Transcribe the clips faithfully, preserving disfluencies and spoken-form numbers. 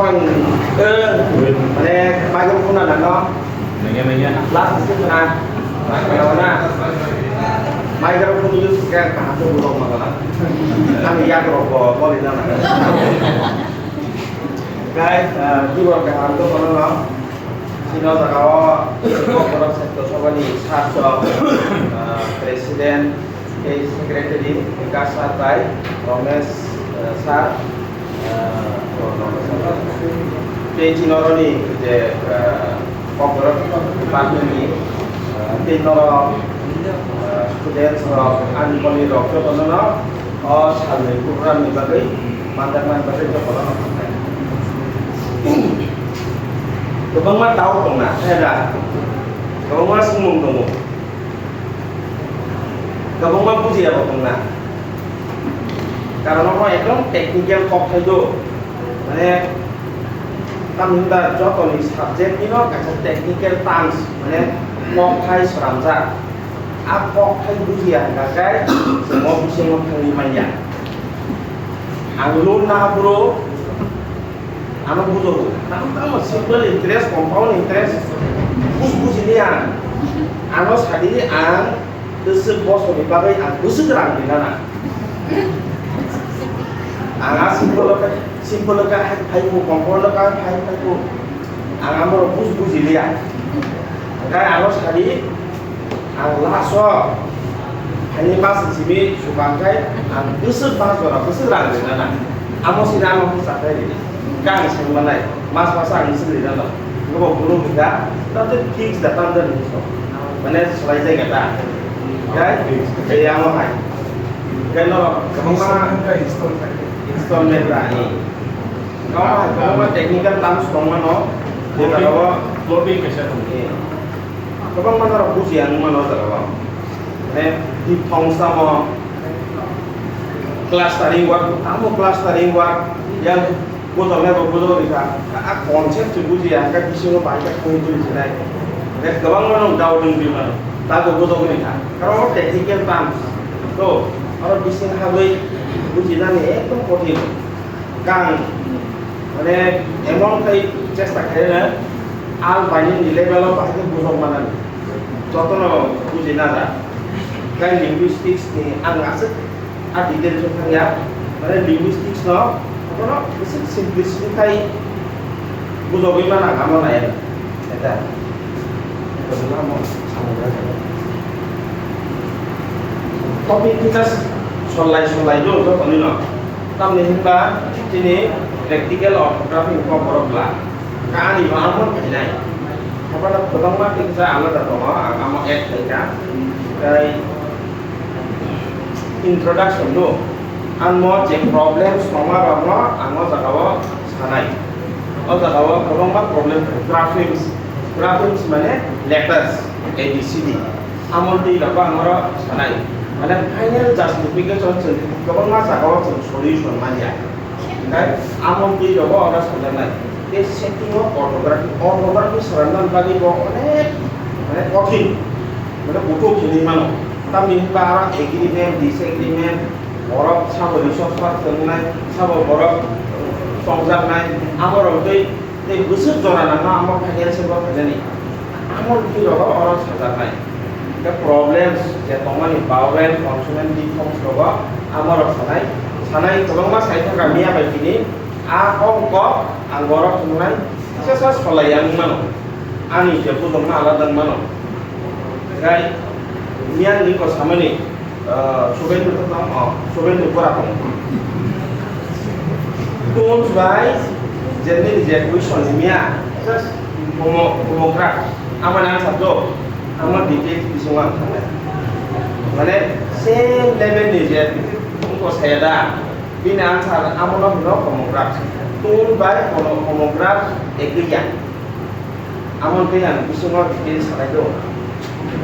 Ang, eh, mane, microphone na nang no? Nangya, nangya. Last se na. Na, na. Microphone use khe kaham khe borok ma gana. Ang yak rok bo, bo ni na na. Guys, uh, keyboard kaham to kono no. Sino jaga o, borok sektor sabha ni sir chwng, uh, president, tei secretary, Vikas sir bai Romesh, eh, sir, eh, tei chini oroni je, eh, kokborok department ni, eh, tei norok, eh, students rok, ani boni rok joto no o salni program ni bagwi manjakmani bagwi joto no hambai. Kwbangma doubt tongna, hai da? Kwbangma swngmung tongo. Kwbangma bujiya bo tongna. Karon omo ekdom technical kok thai do. Mane, tamni hwnba jotoni subject ni no kaisa technical terms, mane, kok thai swnamjak. A kok thai bujiya hwnka khe chwng o bisingo thangwi manya. Ang loan na bro, ano bujogo. Tamo tamo simple interest, compound interest, bus bujili ang. Ano sadi ang bwswk bosorni bagwi ang bwswk rang rinana. Ang a simple khe, simple khe hai phaibo, compound khe hai phaibo. Ang amoro bus bujiliya. Hwnkhe ano sadi, ang last o, haini mas simi sukan khai, ang bwswk mas jora, bwswk rang rinana. Amo sini ano bwsa khai rini. Kang sangmanai, mas masa ang bwswk rinana. Nobo guru hwnkha, tate fix da tamjani hinwi so. Mane swlai jai kha ta. Khai, ei amo hai. Khai no, kwbangma installment da ni. Kwbangma, kwbangma technical terms tongmano, je jagao. Floating kaisa tong. Eh. Kwbangma norok bujiya wngmano o jagao. Mane, diphthong samo, clustering work, tamo clustering work, yang bujoknai bo bujok rikha. A concept se bujiya, hwnkhe bisingo bai khe thangwi tuli sinai. Hwnkhe kwbangma no doubt wngwi mano, tago bujok rikha. Karon o technical terms, to, oro bising habwi bujinani ekdom kothin. Kang, mane, emon khai chesta khaina, al bainini level o bahai khe bujok manani. Jotono buji naja. Kang linguistics ni ang aswk a details o thangya. Mane, linguistics no, jotono bisi simplicity khai bujogwi mana, amo nai. Eta. Topic kita solai solai do, do toni no. Tamni hinba chini practical orthography ni kok borok bla. Ka ani no amo khainai. Apana kwbangma kisa alada tongo, ang amo add khaika. Tei introduction do. Ang mo je problems tongma rok no ang o jaga o sanai. O jaga o kwbangma problem, graphemes, graphemes mane letters, A B C D. Amon twi rok ang oro sanai. Mane final justification chwng kwbangma jaga o chwng solution manya. Hwnkhe amon twi rok o oro sajaknai. Tei setting o orthography, orthography swnamna bagwi bo onek, mane, kothin, mane, buthuk hinwi mano. Tamni hwnba aro agreement, disagreement, borok sabo resource person wngnai, sabo borok chongjaknai, amo rok tei, tei bwswk jora nangma amo financial bo khainani. Amo rok twi rogo oro sajaknai. Tei problems je tongmani vowel, consonant, diphthongs rogo amo rok sanai, sanai kwbangma sai thangkha miya bai tini a kok kok ang borok wngnai, kisa sa solai yang mano. Ani je bujokma alada wng mano. Tei miya ni ko samani. Ah, Subendra to tamo, oh, Subendra pura tamo. Tons bai, jeni je question ni miya, just homo-, homograph, ama nang sabdo, ama details bising ang thangnai. Mane, same level ni je, ko saya da, bini answer amo no hino homograph. Tone bai homo-, homograph ekya. Amon tei ang bisingo detail sanai do.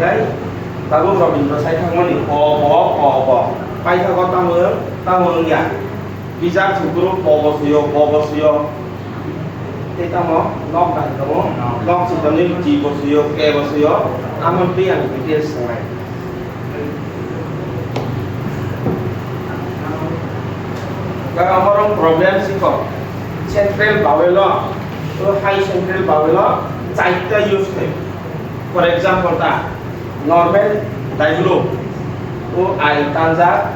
Tei tabuk Robindra sai thangmani ko, ko, ko, ko. Paithago tamo, tamo wngya. Bijak sukuru ko bo suyo, ko bo suyo. Tei tamo nok dai tongo. Nok si tongni G bo suyo, K bo suyo. Amon tei ang detail sanai. Kaka morong problem si kok. Central vowel o, o hai central vowel o chaita use khai. For example ta, normal daiblo, o ai tanja,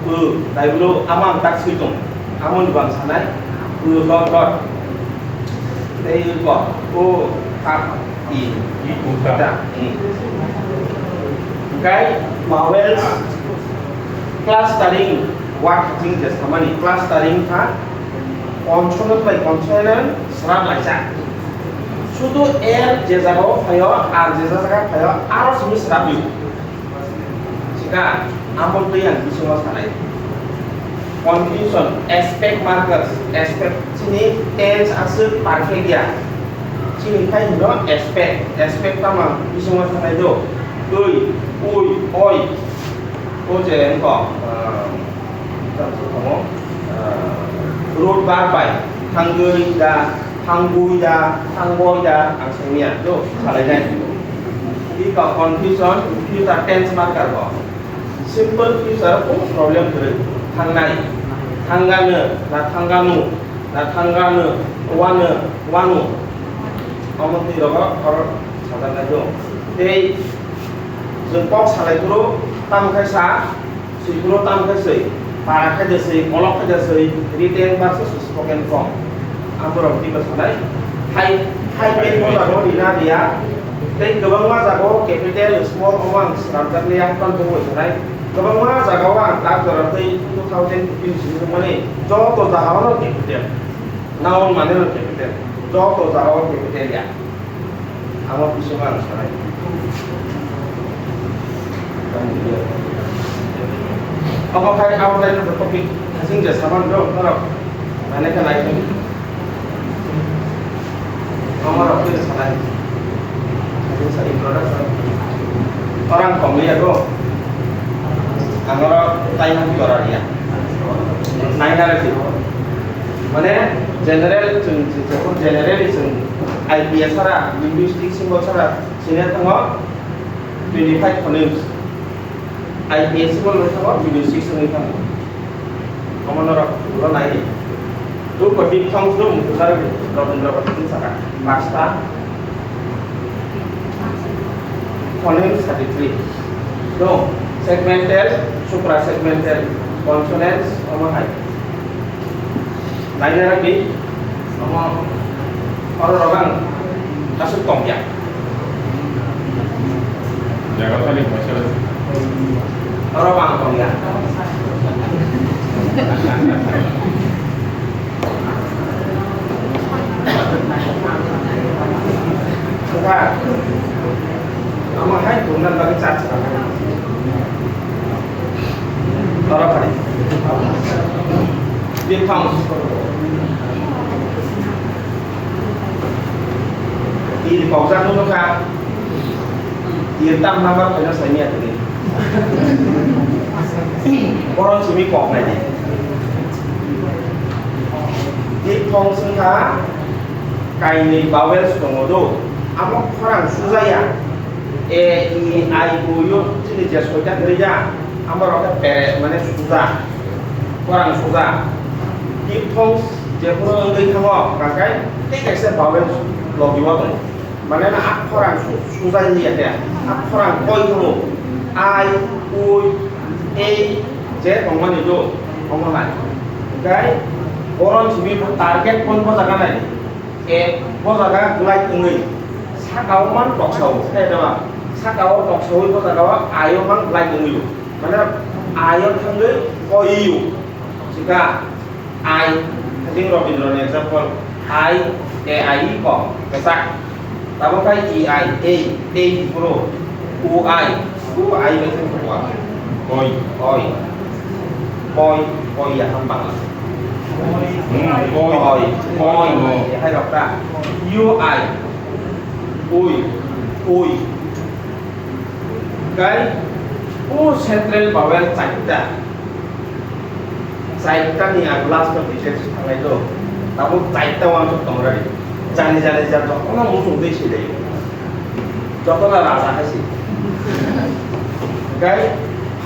o daiblo amang tak sui tong, amon bang sanai, o dot dot. Tei ko, o kap, i, i, ta, i. Kai vowel clustering, word jing je samani clustering kha, consonant by consonant srap laijak. Sudu er je jagao phaio, ar je jagao phaio, aro simi srap liu. Sika, amon twi ang bisingo sanai. Confusion, aspect markers, aspect chini tense aswk perfect ya. Chini khai hino aspect, aspect tamo bisingo sanai do. Ui, ui, oi. O je engko, ah, tamo, ah, root verb bai thangwi da, thangwi da, thangwi da, ang sengya, do, salai nai. Iko confusion, future tense marker ko. Simple future ko problem kwrwi. Thangnai, thanggano, na thangganu, na thanggano, wano, wano. Omo twi rogo, oro sajak nai do. Tei, jwng kok salai kuro, tamo khai sa, Swi phuru tam khe swi, para khe de swi, kolok khe de swi, written versus spoken form. Ang borok twibo sanai. Hai, hai pen bo jago rina dia. Tei kwbangma jago capital, small, omo ang swnamjakliya, tamo tongwi sanai. Kwbangma jago ang tak jora tei two thousand fifteen simi rwmani joto jagao no capital. Noun mane no capital. Joto jagao capital ya. Amo bisingo ang sanai. Omo khai outline of the topic, hasing je saman do, norok. Mane khe lai thung. Omo rok khe sanai. Hasing sa introduction. Orang kong liya do. Ang oro tai nang jora liya. Nai na re. Mane general chwng, chwng, generally chwng I P S sara, linguistics wngbo sara, sini thango twenty five phonemes. I P S wngbo thango twenty six wngwi thango. Omo norok ulo nai. Two forty songs do mukujar Rabindra Bhatt saka. Pasta. Phonemes thirty three. Do segmental, suprasegmental consonants omo hai. Lainai rok di, omo, oro rok ang aswk tong ya. Jaga thani phaisa. Oro bang tong ya. Buka. Omo hai tongna bagwi charge kha. Oro phari. Diphthong. Tir kokjak nukha. Tir tam number khaina saimya tini. Boron simi kok nai di. Diphthong sungkha kainwi vowels tongo do. Amo khorang sujaya. A, E, I, O, U, chini je soita kwrwi ya, amo rok khe pere, mane suja, khorang suja. Diphthong je phuru wngwi thango, hwnkhe tei kaisa vowel logi o tongo. Mane na a khorang su-, suja hinwi ya khe, a khorang koi thango. I, ui, ei, je tongmani do, omo hai. Hwnkhe boron simi target point bo jaga nai. E, bo jaga glide wngwi, saka o man toksa o, sai da ba? Saka o toksa wi bo jaga o I o man glide wngwi o. Mane I o thangwi o I o. Sika I, I think Rabindra ni example, I, A I ko, kesak. Tamo khai E I, ei, tei, bro. U I, u I bai se kwa. Oi. Oi. Oi, oi ya ham bang. Hmm, oi. Oi, oi. Oi, no. Ya hai rok ta. U I. Ui, ui. Kai, u central vowel chaita. Chaita ni ang last of details thanglai do. Tabuk chaita uansuk tong rai. Jani jani jat jotono muchung twi silai. Jotono raja hai si. Kai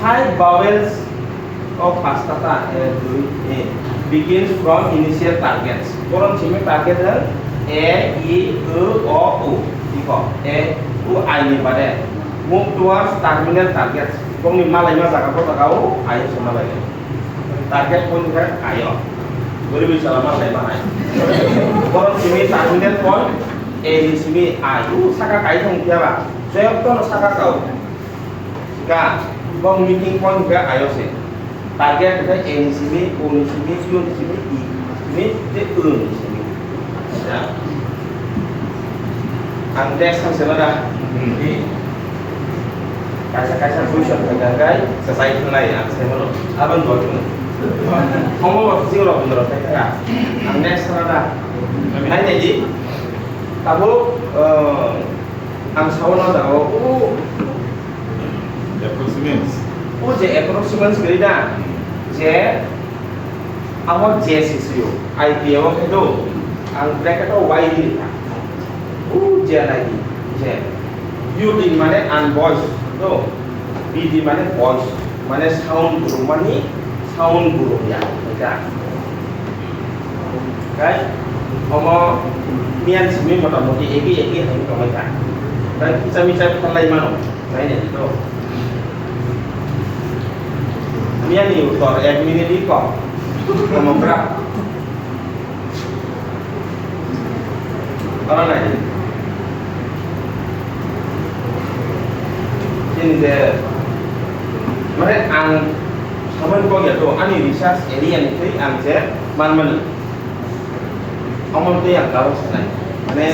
five vowels o pasta ta, a, dui, a. Begins from initial targets. Boron simi target wng A, E, O, O, U. Iko A, U, I ni bade. Move towards terminal targets. Bongni malaima jaga ko jaga o I se malai. Target point khe I o. Guri bi chala malaima I. Boron simi terminal point A ni simi I. U saka kai thong tiara. Joyok to no saka kau. Ga, bong meeting point ga I o se. Target ga A ni simi, O ni simi, Q ni simi, E ni simi, te O ni simi. Ya. Ang next ang sema da. Hmm. Di. Kaisa kaisa question ga ga ga. Sasai tunai ang sema lo. Abang dua tunai. Omo sing ro bundro sai ga. Ang next sema da. Nai nai di. Tabo, eh, ang sawo na da o. Approximate. O je approximate kwrwi da, je amo je sisiyo, I P O khe do, ang bracket o Y D rikha. O je nai di, je. U D mane unvoiced do, B D mane voice, mane sound gurung mani, sound gurung ya, kha. Kai, omo miyan simi motamoti egi egi hai tongwi kha. Kai kicha micha khalai mano. Nainai di to. Miyani uttor ek minute iko. Tomograph. Ora nai di. Chini je, mane ang samani kok ya to, ani research area ni twi ang je manmani. Omo twi ang kabo sanai. Mane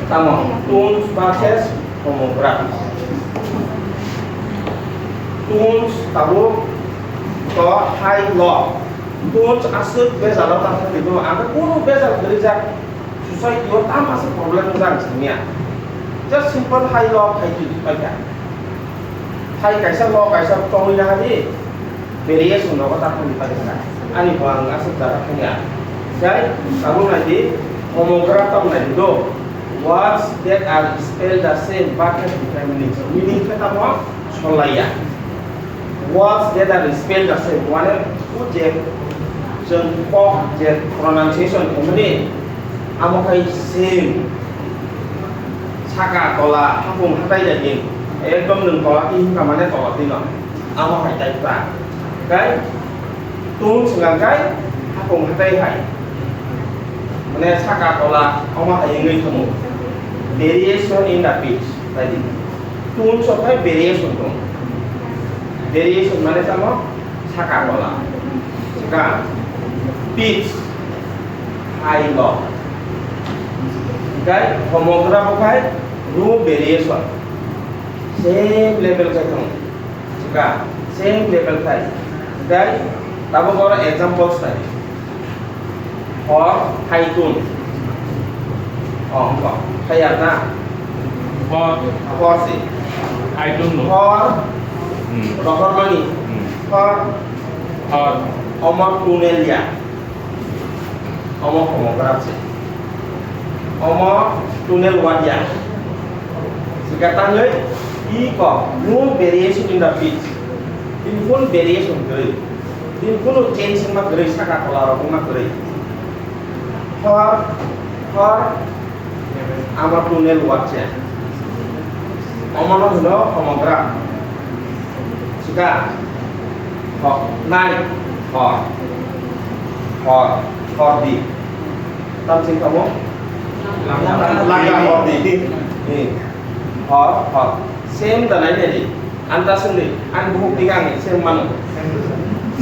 tamo, tools versus tomograph. Tools tabuk to high low. Tools aswk bejalo tangkha twi, ang kunu bejal kwrwi jak. Society o tamo aswk problem jak sangya. Just simple high low khai twi paikha. Hai kaisa low kaisa tongwi nahadi. Variation rogo ta thangwi paikha. Ani bo ang aswk jaga thangya. Jai tabuk nai di, tomograph tamo nai di do. Words that are spelled the same but have different meanings. Meaning khe tamo solaiya. Words that are spelled the same. Mane o je chwng kok je pronunciation khaimani amo khai same. Saka tola hapung hatai jagin. Ekdom nwng tola twi himkha mane tola twi no. Amo hai type ta. Kai tun swnga kai hapung hatai hai. Mane saka tola omo hai wngwi thango. Variation in the pitch. Tai di. Tun sok hai variation tong. Variation mane tamo saka tola. Saka pitch high low. Kai homograph khai no variation. Same level khai tong. Sika, same level khai. Dai, tabuk oro example sai. Hor, hai tun. Oh, kok. Hai ya na? Hor. Hor si. Hai tun no. Hor. Hmm. Rohor mani. Hmm. Hor. Hor. Omor tunel ya. Omo homograph se. Omo tunnel wadia. Sika tangwi iko no variation in the pitch. Tin kun variation kwrwi. Tin kunu change ma kwrwi saka tola rok ma kwrwi. Hor, hor, Ama tunnel wacha. Omono hino homograph. Sika. Ho, nai. Ho. Hor. Hor di. Tam sing kamu? Laga hor di. Ni. Hor, hor. Same da nai nai di. Anta sing di. An buhuk di kang same mano.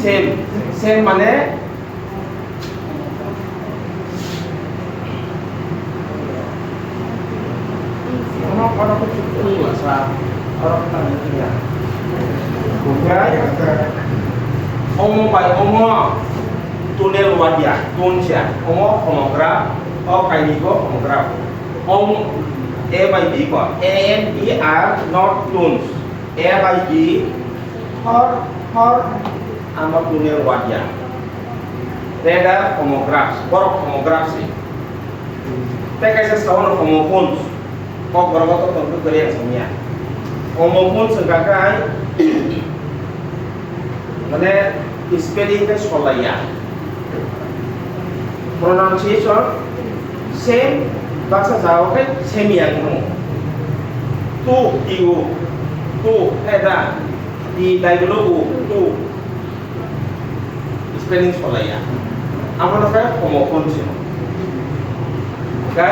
Same. Same mane Omo kono ko chukuni masa, oro ko tang ni ya. Omo bai omo tunnel wadia, tunsia, omo homograph, o kaini ko homograph. Om A by B ko, A and B are not tunes. A by B, hor, hor, ama tunnel wadia. Radar homographs, borok homographs ni. Tei kaisa saono homophones, kok borok o tongtwk kwrwi ang samiya. Homophones wngkha khe hai, mane spelling khe solaiya. Pronunciation same, baksa jagao khe same ya tongo. Tu, T U, tu, khe da, di, dai bolo U, tu. Spelling solaiya. Abono khe homophones hino. Khe,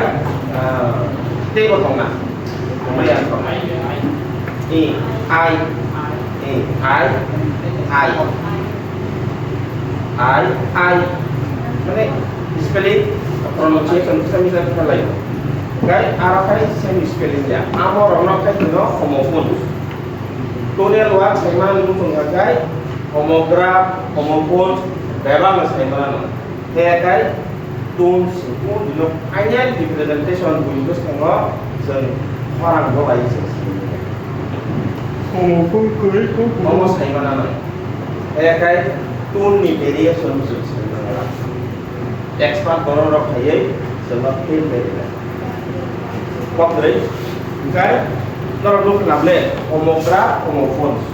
ah, teibo tongna. Maya tongna. I, I, I, I, I. I, I. Mane spelling, pronunciation, same same khlai. Khe aro khe same spelling ya. Amo rokno khe hino homophones. Tonal word saimani muchung khe homograph, homophones, bebak no saimano. Khe khe tone singkung bino final representation buino bwskango chwng khorang bo bai chwng simi. Omo saimano. Khe khe tone ni variation chwng saimano. Expert borok rok khaiwi chwngno fail khairina. Kokrwi, hwnkhe norok nukha nable homograph, homophones.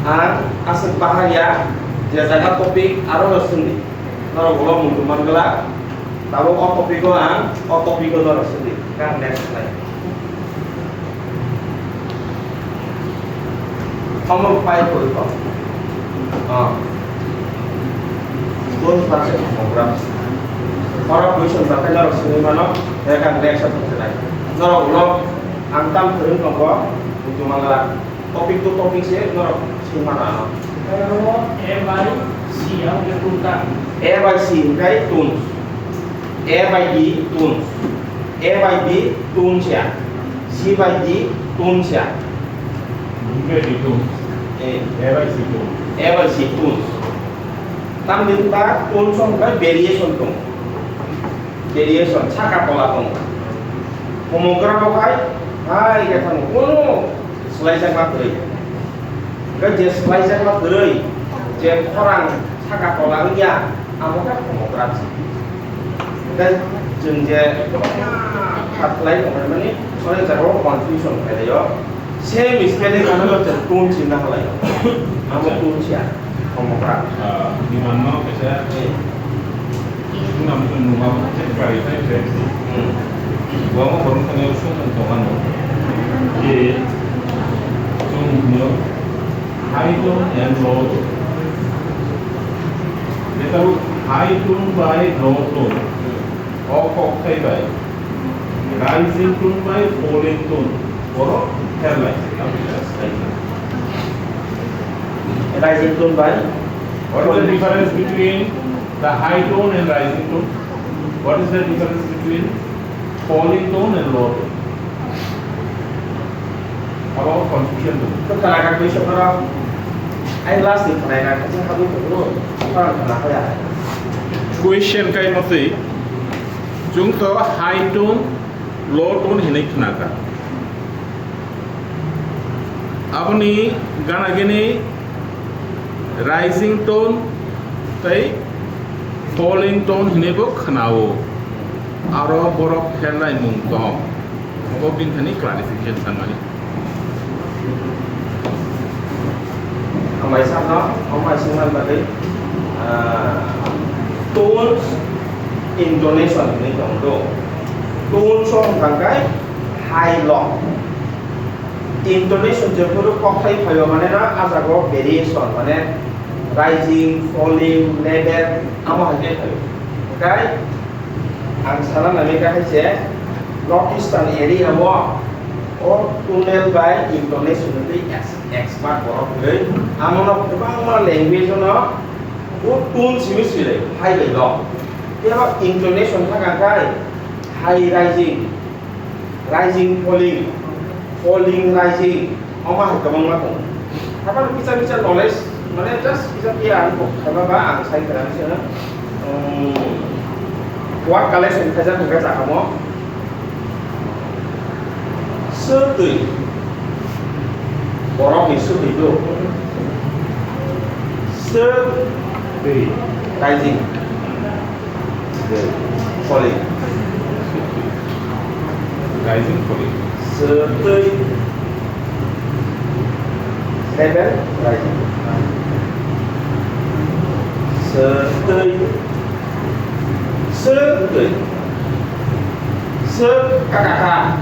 Ang aswk bahai ya, je jaga topic aro no swngdi. Norok ulo muitu man glak. Tabuk o topic o ang, o topic o norok swngdi. Khe ang next slide. Omo pai koi ko. Ah. Tone versus homograph. Oro question ba khe norok swngwi mano, hwnkhe ang next o thangsinai. Norok ulo ang tam kwrwng tongo, buju mangala. Topic to topic se norok swngwi mano ano. Aro A by C ang khe tun ta. A by C hwnkhe tun. A by D tun. A by D tun sia. C by D tun sia. Hwnkhe di tun. Eh. A by C tun. A by C tun. Tamni wngkha tun song khe variation tong. Variation saka tola tong. Homograph bo khai, hai khe thango. Kono swlaijakma kwrwi. Hwnkhe je swlaijakma kwrwi, je khorang saka tola wngya, amo khe homograph se. Hwnkhe chwng je khatlai tongmani, mani, sono jagao confusion khlai laio. Same spelling ano chwng tun se na khlai. Amo tun se ya, homograph. Ah, di manno kaisa. Eh. Chwng nang chwng nungma khe clarify khe. Hmm. Bo borok thani sung tong ano. Je chwng hwnyo high tone and low tone. Jeta high tone by low tone. O kok thai bai. Rising tone by falling tone. Borok khe lai. Rising tone by. What is the difference between the high tone and rising tone? What is the difference between falling tone and low tone? Abo confusion dong. To khana kha twi sokora. Ai last ni khana kha, kha habu ko. Khana khana kha ya. Question kai motwi. Chwng to high tone, low tone hinwi khna kha. Aboni gana gini rising tone tei falling tone hinwi bo khna-o. Aro borok khelnai mung tong. Obo bini thani clarification sanmani. Hambai sakno, hambai singmani bagwi, ah, tones intonation hinwi tong do. Tones o hwnkha khe high low. Intonation jephuru kokthai phaio mane na, ah jaga o variation mane rising, falling, level amo hai khe phaio. Hwnkhe ang sana nai kha hai se North Eastern area o, o tonal bai intonation twi ex-, expert borok kwrwi. Amo no kwbangma language o no o tone simi swilai hai bai do. Tei abo intonation thang kha khai high rising, rising falling, falling rising, omo hai kwbangma tongo. Haphano kisa kisa knowledge, mane just kisa kisa ang kok khaiba ba ang sai khna se, um, word collection khaijak hwnkhe jakamo. Swtwi. Borokni swtwi do. Swtwi. Rising. Falling. Rising, falling. Swtwi. Level, rising. Swtwi. Sir, twi. Sir, kakaka.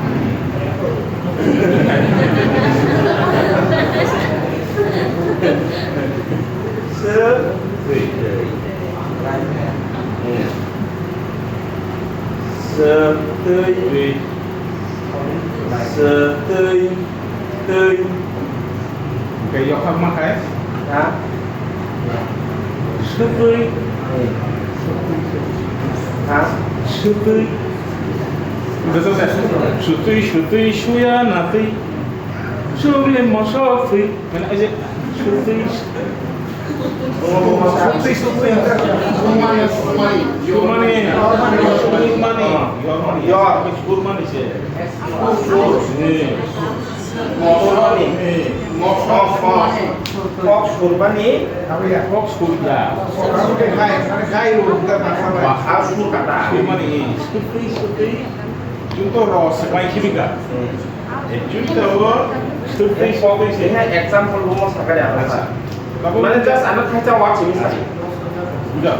Sir, twi. Sir, twi. Sir, twi. Twi. Hwnkhe yokhak ma khai? Ha? Sutwi. Ha? Sutwi. Sutwi, sutwi, suya natwi. Sugli mosok twi. Mane, aje, sutwi. Sutwi, sutwi. Sumani, sumani. Sumani. Sumani. Yo, sumani se. Motorni. Kok surbani. Kok surya. Asur kata. Surmani. Sutwi, sutwi. Jung to ro sepai khibika. Actually to sutwi, sutwi se. Example mo sakali apa sa? Mane just ano khacha word simi sari. Buja.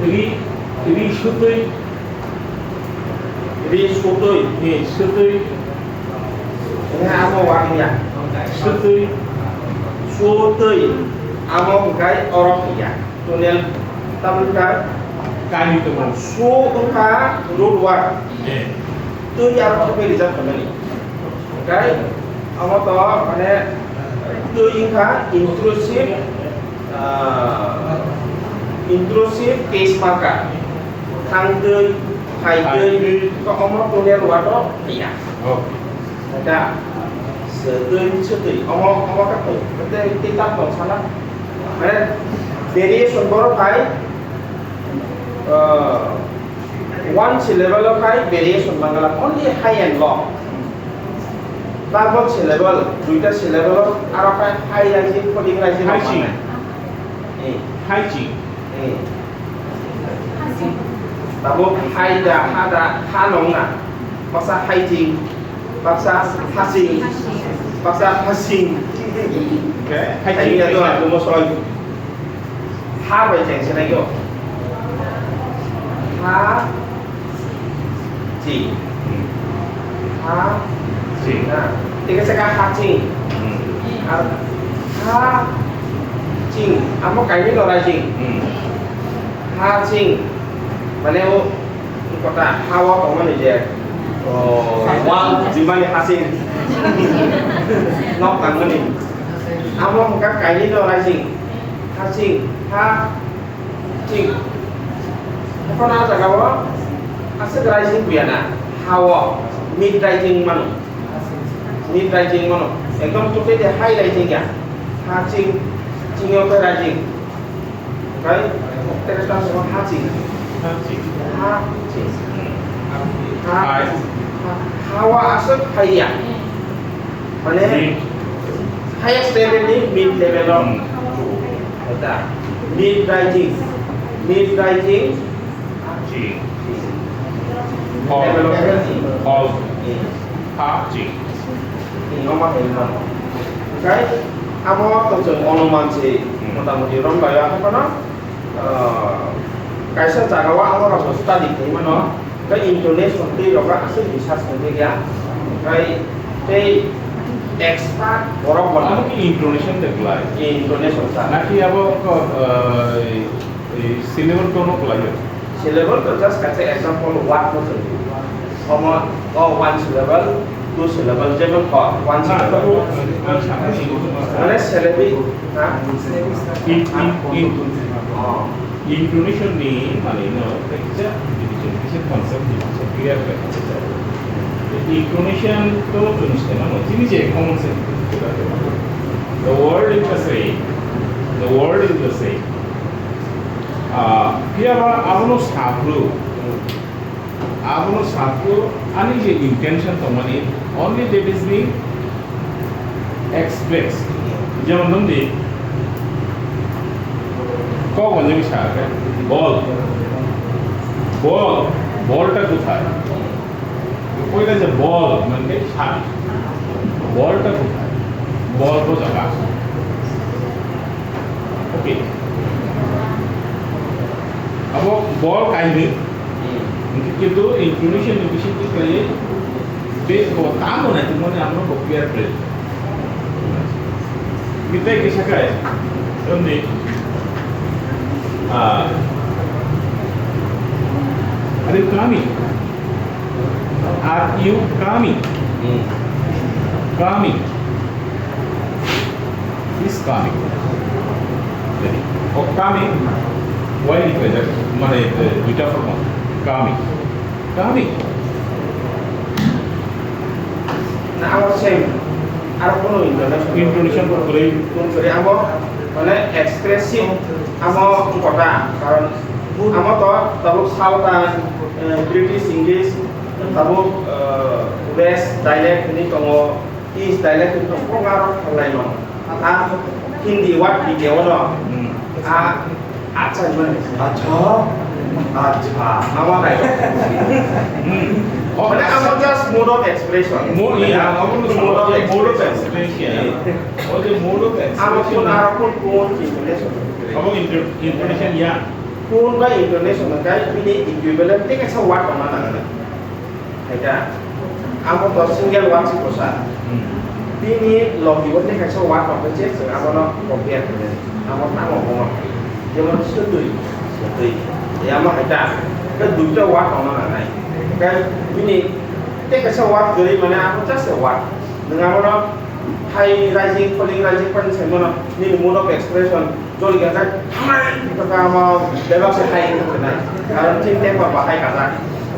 Ri, ri sutwi. Ri sutwi. Ri sutwi. Ini amo wangya. Sutwi. Sutwi. Amo hwnkhe oro ya. Tunnel tamka. Kani tongo. Su wngkha road word. Twi aro khe rijak khamani. Hwnkhe amo to mane twi wngkha intrusive, ah, intrusive case marker. Thang twi, phai twi, phai twi. To omo tunnel word o ya. Okay. Da, se twi, se twi. Omo, omo kha twi. Tei, tei tam tong sana. Mane variation boro phai, ah, one syllable o khai variation mangala, only high and low. Double syllable, duita syllable o aro khai high raisi, phoding raisi. High ching. Eh. High ching. Eh. Tabo hai da, ha da, ha nong na. Baksa hai ching, baksa ha ching, baksa ha ching. Okay. Hai ching. Hai ya to, aku mau soal. Ha bai cheng se nai yo. Ha ching. Ha ching. Ha. Tiga seka ha ching. Ha ching. Amo kaini lorai ching. Ha ching. Mane o kota ha o tongmani je. Wal jimani ha ching. Nok tangmani. Amo hwnkha kaini lorai ching. Ha ching, ha ching. Ekhon ah jaga o aswk rising buya na, ha o mid rising mano. Mid rising mano. Ekdom totally high rising ya. Ha ching, ching o khe rising. Okai, terus langsung ha ching. Ha ching. Ha ching. Ha, ha, ha o aswk high ya. Mane, highest level ni mid level o. Hmm. Eta, mid rising, mid rising. Ji. Level of. Hall. Hmm. Ha, ji. Hmm, omo hai mano. Okai, amo to chwng onuman se, hmm, motamoti rombai o, ano phano, ah, kaisa jaga o amo rok bo study khlai mano. Tei intonation tei rogo aswk research wngwi ya. Tei, tei expert borok bo. Abo khe intonation de klai. Intonation sa. Naki abo ko, eh, eh, syllable to no klai yo. Syllable to just kaisa example word no chwng. Omo, o one syllable, two syllable, jemon ko one syllable. Mane syllabic, ha? In, in, in. Oh. Intonation ni mane no kaisa definition, kaisa concept ni kaisa clear khe khe jao. Intonation to chwng se mano, chini je common sense. The world is the same. The world is the same. Ah, phiya ba abono saphru. Abono saphru ani je intention tongmani, only that is being expressed. Jemon nung di, kok manjak sa khe, bol. Bol, bolta kothai? Poila je bol, mane sa. Bolta kothai? Bol to jaga. Okay. Abo bol kainwi. Hmm. Kintu intonation ni bising twi khlaiwi tei bo tamo nai tongmani ang no bo clear khlai. Kitai kisa kai. Romni. Ah. Are you coming? Are you coming? Hmm. Coming. Is coming. Jadi, o coming, why ni khlaijak, mane, eh, duita form, coming. Coming. Na, abo same. Aro kono intonation. Intonation kwrwi. Kwrwi abo, mane, expressive, abo kota, karon abo to tabuk Southern, eh, British, English, tabuk, eh, West dialect hinwi tongo. Is dialect ni tong kok aro khalai no. A Hindi word video no. Hmm. A acha ni mani. Acha. Acha. Ama dai. Hmm. Mane ama just mode of expression. Mo-, iya, amo no mode of expression. Mode of expression. O je mode of expression. Amo kun aro kun kun intonation. Amo inter-, intonation ya. Kun ba intonation kai bini equivalent te kaisa word tongna nang. Haida, amo to single word se kosa. Hmm. Bini logi bo tei kaisa word tong khe je chwng abono compare khlai. Amo tamo bono. Jemon swtwi, swtwi. E amo haida. Khe duita word tongna nangnai. Khe bini tei kaisa word kwrwi mane amo just a word. Nwng abono hai raijing, pholing raijing phani sai mano, nini mode of expression, joli ka jak, hamai, to ka ma, bebak se hai ko na. Karon chin te pa bahai ka jak.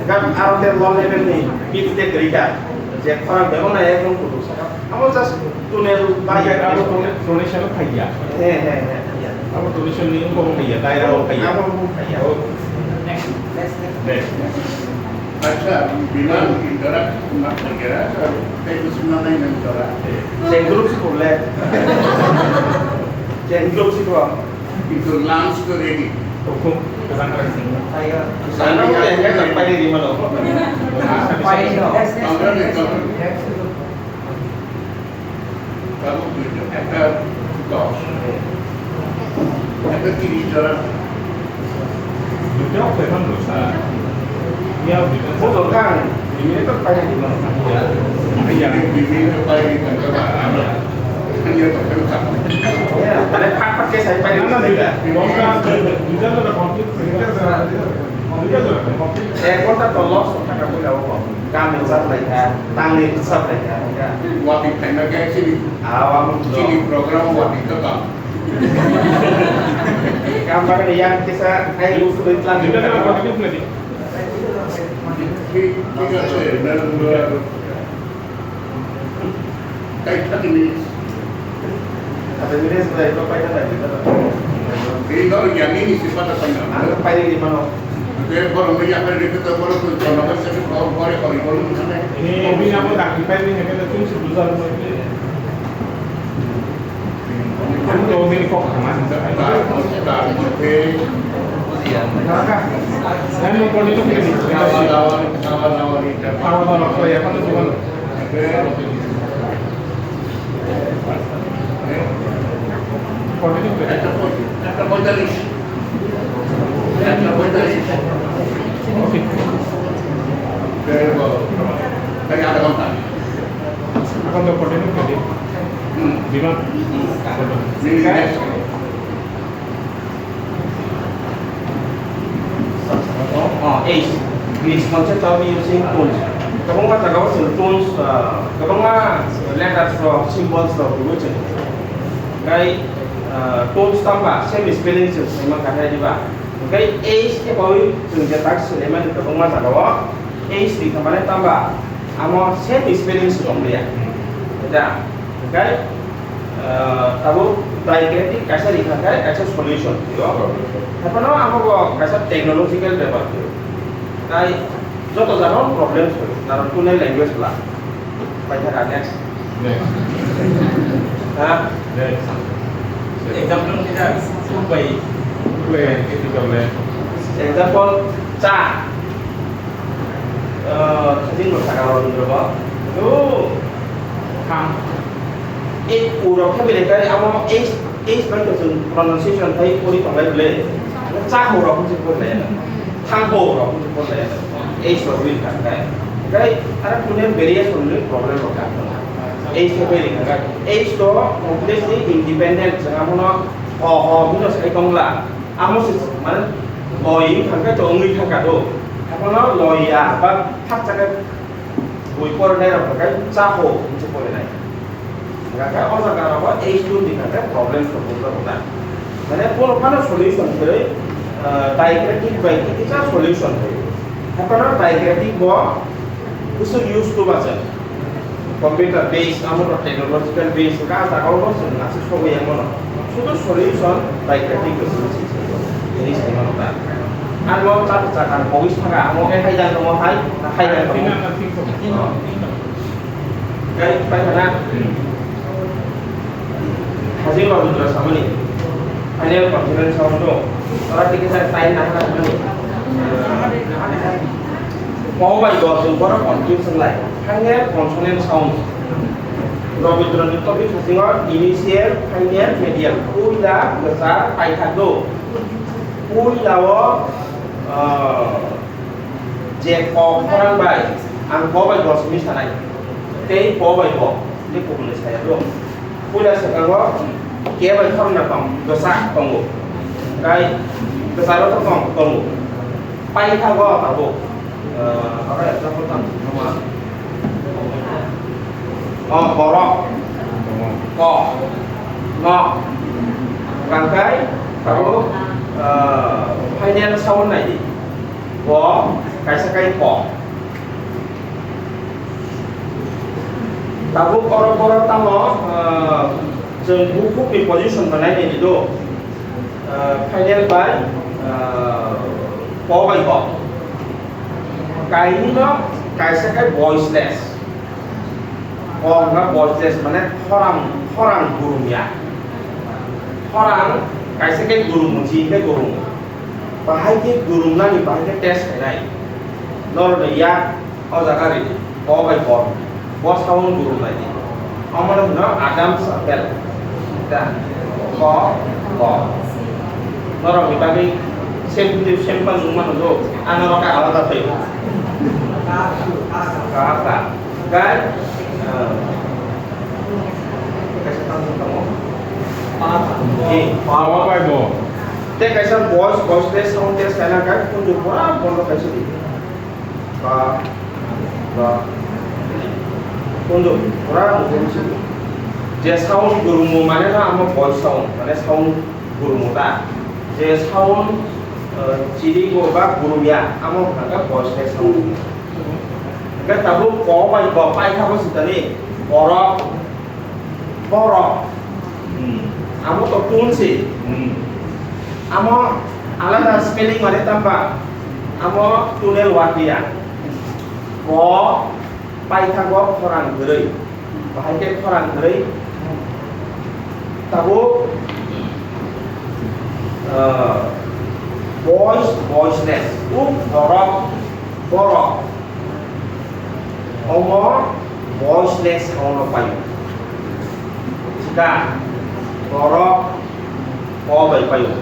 Kan aro te low level ni, bit te krita. Je khorang bebak na ek rong kudu saka. Amo just tunnel ba ya. Abo tone, tone selo phaiya. He, he, he. Abo tone selo ni ko phaiya, dai ro phaiya. Abo phaiya. Oh. Next, next, next. Next, next. Acha, bilang interact na kira, tei kusuna nai nang kira. Cengkruk si purle. Cengkruk si purle. Itu lunch to ready. Hukum, kadang-kadang sih. Sana mo yang kan pai di mana? Pai no. Tanggal itu. Tabuk duita, ekta dos, ekta tiris jora. Duita ok, ekta dos, ah. Iya, duita. Bo dorkar, ini itu pakai di mana? Iya. Ini, ini itu pakai di mana? Iya, pakai di mana? Iya, pakai, pakai saya pakai di mana? Duita, duita ada konflik, duita ada, duita ada konflik. Ek ghonta to loss thaka bui rao ko. Kam ni sab lai kha, tang ni sab lai kha. Wati phaina khe chini, ah, wa mu chini program wati kha ta. Kam bagwi yang kisa ai lu suri tlang. Thik, thik ache, thirty minutes. Thirty minutes bai ko paina bai ko. Ini baru yang ini sih pada paina. Ang paina di mana? Oke, baru meja pada di kita baru tu jono kan sih baru baru baru baru sana. Ini ini apa tak kita ini kita tu sebelum. Kan tu ini kok sama sih. Kan mau kau itu kan. Tawa tawa tawa tawa tawa ya kan tu kan. একটা পঁয়-, একটা পঁয়তাল্লিশ। একটা পঁয়তাল্লিশ। ওকে। এই আধা ঘন্টা। এখন তো কন্টিনিউ করে দিন। হুম। বিমান। হুম। Minute. Oh, age. Greeks monchet to using tones. Kwbangma jagao chwng tones, ah, kwbangma letters rok, symbols rok rwui chwng. Tei, ah, tones tamba same spelling chwng swimang kha hai diba. Tei age khe bawi chwng je tak swlaimani kwbangma jagao age ni khamani tamba amo same spelling se tong liya. Ja. Hwnkhe, ah, tabuk diacritic kaisa rikha khe kaisa solution phio. Haphano amo bo kaisa technological bepar phio. Tai joto jagao problem phio, karon kunai language bla. Paithaka next. Next. Ha? Next. Example kita food by food by critical land. Example, cha. Eh, thajin bo saka Robindra ba. Oh. Kham. E, urok khe belai khe amo e H bai to chwng pronunciation khai pori tonglai bole. Cha ho rok se pori lai. Thang ho rok se pori lai. H rok wi kha khai. Khai ara tuner variation ni problem rok kha. H to bai ri kha. H to completely independent, chwng amo no ho ho hino sai tongla. Amo se mane loi kha khai to wngwi kha do. Amo no loi ya ba thak cha khai bui pori nai rok khai cha ho se pori nai. Hingkha khe o jaga rogo H two ni hingkha khe problem solution rwna. Mane bono phano solution kwrwi, ah, diacritic bai kisa solution kwrwi. Haphano diacritic bo bwswk use to bacha. Computer base, amo to technological base, ka jaga o bo chwng naisik sogwi ya mono. Sudu solution diacritic bai solution. Ini sai mano ta. Ang mo chat chat ang kogwi saka, amo khe hai jang tongmo hai, hai jang tongmo. Kai, pai mana? Hajing Rabindra Samani. Final consonant sound do. Ora tiki sa time na hana mani. Pau bai go tu bora confuse lai. Final consonant sound. Rabindra ni topic hajing initial, final, medial. Puila, gesa, paitha do. Puila o, ah, Je ko khorang bai ang ko bai bo simi sanai, tei ko bai bo tei kubuni saya do. Puila swkango ke bai khorang na tong, bwsak tongo. Tei bwsalo to tong, tongo. Paithago tabuk, eh, oro example tang, noma. O, borok. Ko. No. Kangkai, tabuk, eh, final sound nai di. Bo kaisa kai ko. Tabuk oro boro tamo, ah, chwng bukhukni position bo nainai di do. Ah, final bai, ah, ko bai ko. Kainwi no kaisa kai voiceless. Ko hwnba voiceless mane khorang, khorang gurumya. Khorang kaisa kai gurumu, chini kai gurumu. Bahai khe gurumnani, bahai khe test khainai. Norokni yak o jaga ri di, ko bai ko. Bo sound gurumnai di. Omono hwno Adam's apple. Da. Ko, ko. Norokni bagwi sensitive sample wng mano do. Ang norok khe alada phai. Ka, ka. Guys, uh, kaisa tamo tamo. Eh, power bai bo. Tei kaisa voice, voice test, sound test kaina khe kundu pura bondo kaisa di. Ba, ba. Kundu pura bondo kaisa di. Je sound gurumu mane na amo voice sound, mane sound gurumu ta. Je sound, eh, chirigo ba gurumya, amo hwnka voice test sound. Hingke tabuk ko bai ko paithago sitani borok. Borok. Hmm. Amo to tun si. Hmm. Amo alada spelling mane tamba. Amo tunel watiya. Ko paithago khorang kwrwi. Bahai khe khorang kwrwi. Tabuk, ah, voice, voiceless. Uk borok, borok. Omo voiceless sound no paio. Sida borok ko bai paio.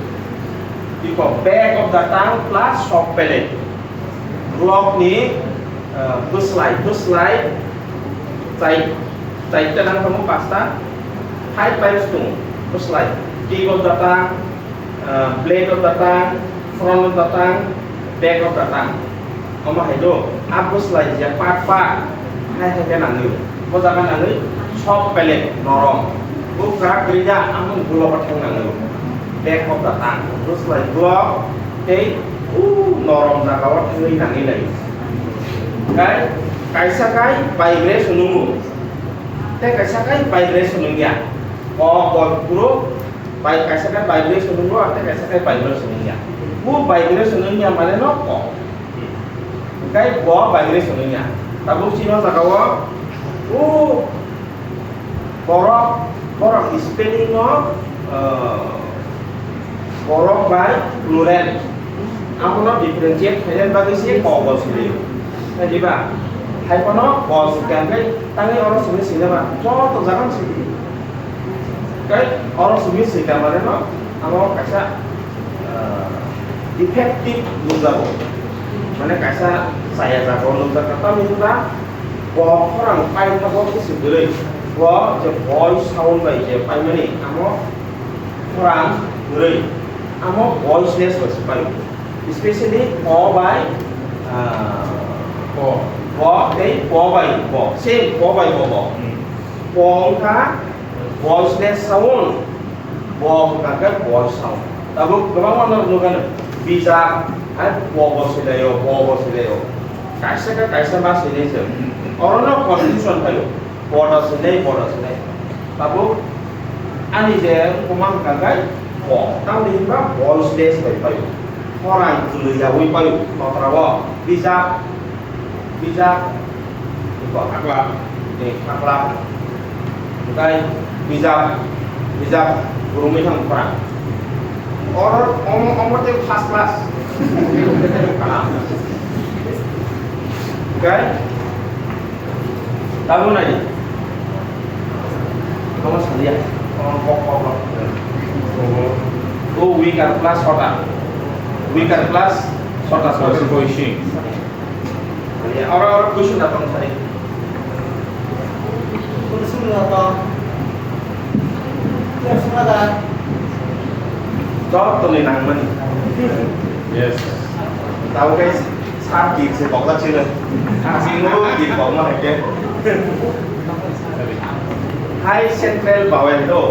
Iko back of the tongue plus soft palate. Block ni, eh, bwslai, bwslai, chai, chaita nang tongo, pasta, five times tongo, bwslai. Tip of the tongue, eh, blade of the tongue, front of the tongue, back of the tongue. Omo hai do, a bwslai je part part, hai hai khe nangwi. Bo jaga nangwi, soft palate, norom. Bo kwrak kwrwi da, amoni bulogo thang nangwi. Back of the tongue, bwslai block, tei, u, norom jagao thangwi nangwi lai. Kai, kaisa kai vibration wngo. Tei kaisa kai vibration wngya. O, o, puro Bai kaisa khe vibration wngwi, tei kaisa khe vibration wngya. Bo vibration wngya mane no kok. Hwnkhe bo vibration wngya. Tabuk chini o jaga o, o borok, borok spelling no, ah, borok bai plural. Abono differentiate khaina bagwi se kok bo sili. Diba? Hai phano kok swkang khe tangwi oro simi sini ba. Joto jaga sini. Kai oro simi sika mane no, amo kaisa, ah, defective nukjago. Mane kaisa chaya jago nukjakha. Tamni hwnba bo khorang paithago kisi kwrwi. Bo je voice sound bai je paimani, amo khorang kwrwi. Amo voiceless bai se paio. Especially po bai, ah, po. Po tei po bai po. Same po bai po bo. Hmm. Po wngkha voiceless sound. Bo wngkha khe voice sound. Tabuk kwbangma no nukha no. Bijap, hai po bo silaio, po bo silaio. Kaisa khe kaisa ma sinai se. Oro no confusion phaio. Boda sinai, boda sinai. Tabuk ani je wngkuma hwnka khe bo, tamni hwnba voiceless bai phaio. Khorang kwlwi yaui phaio, totra o. Bijap, bijap, iko. Khakla. Ni khakla. Hwnkhe bijap, bijap, kwrwngwi thang khorang. Oro, omo, omo tei first class. Hwnkhe Tabuk nai di. Kono salia. Kono kok kok kok. O weaker plus sota. Weaker plus sota. Sota. Oro, oro, question da kono sari. Question da to. Question da. Joto ni nangmani. Yes. Tabuk guys. Sat dik se bokla chile. Singbo dik bokma hake. Hai central vowel do.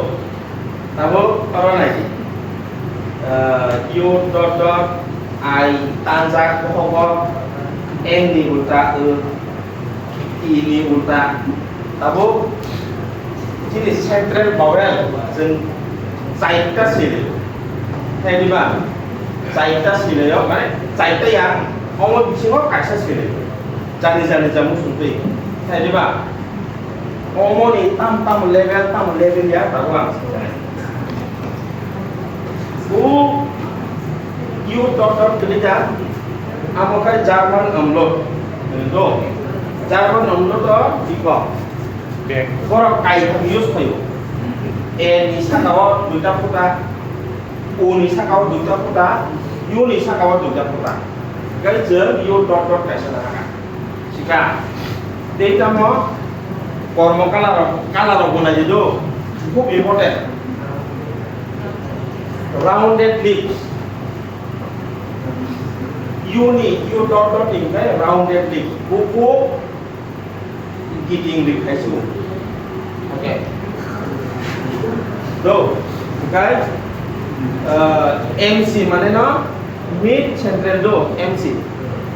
Tabo oro nai di. Eh, U dot dot, I tanjak bohogo, N ni ulta, U, I ni ulta. Tabuk chini central vowel chwng chaita sili. Thai diba? Chaita sili yo, mane chaita ya, omo bisingo kaisa sili. Jani jani jamu sungtwi. Thai diba? Omo ni tam tam level, tam level ya, tabuk ang singkha. Bu U dot dot kwrwi da, amo khai German umlaut. Do. German umlaut o iko. Borok kaitham use khaio. A ni saka o duita phuta, O ni saka o duita phuta, U ni saka o duita phuta. Kai chwng U dot dot kaisa nahaka. Sika. Tei tamo kormo kala rok, kala rok bo nai do. Khub important. Rounded lips. U ni, U dot dot ni hwnkhe rounded lips. Buphuk giting ri khai su. Okay. Do. Hwnkhe, uh, M C mane no mid central do, M C.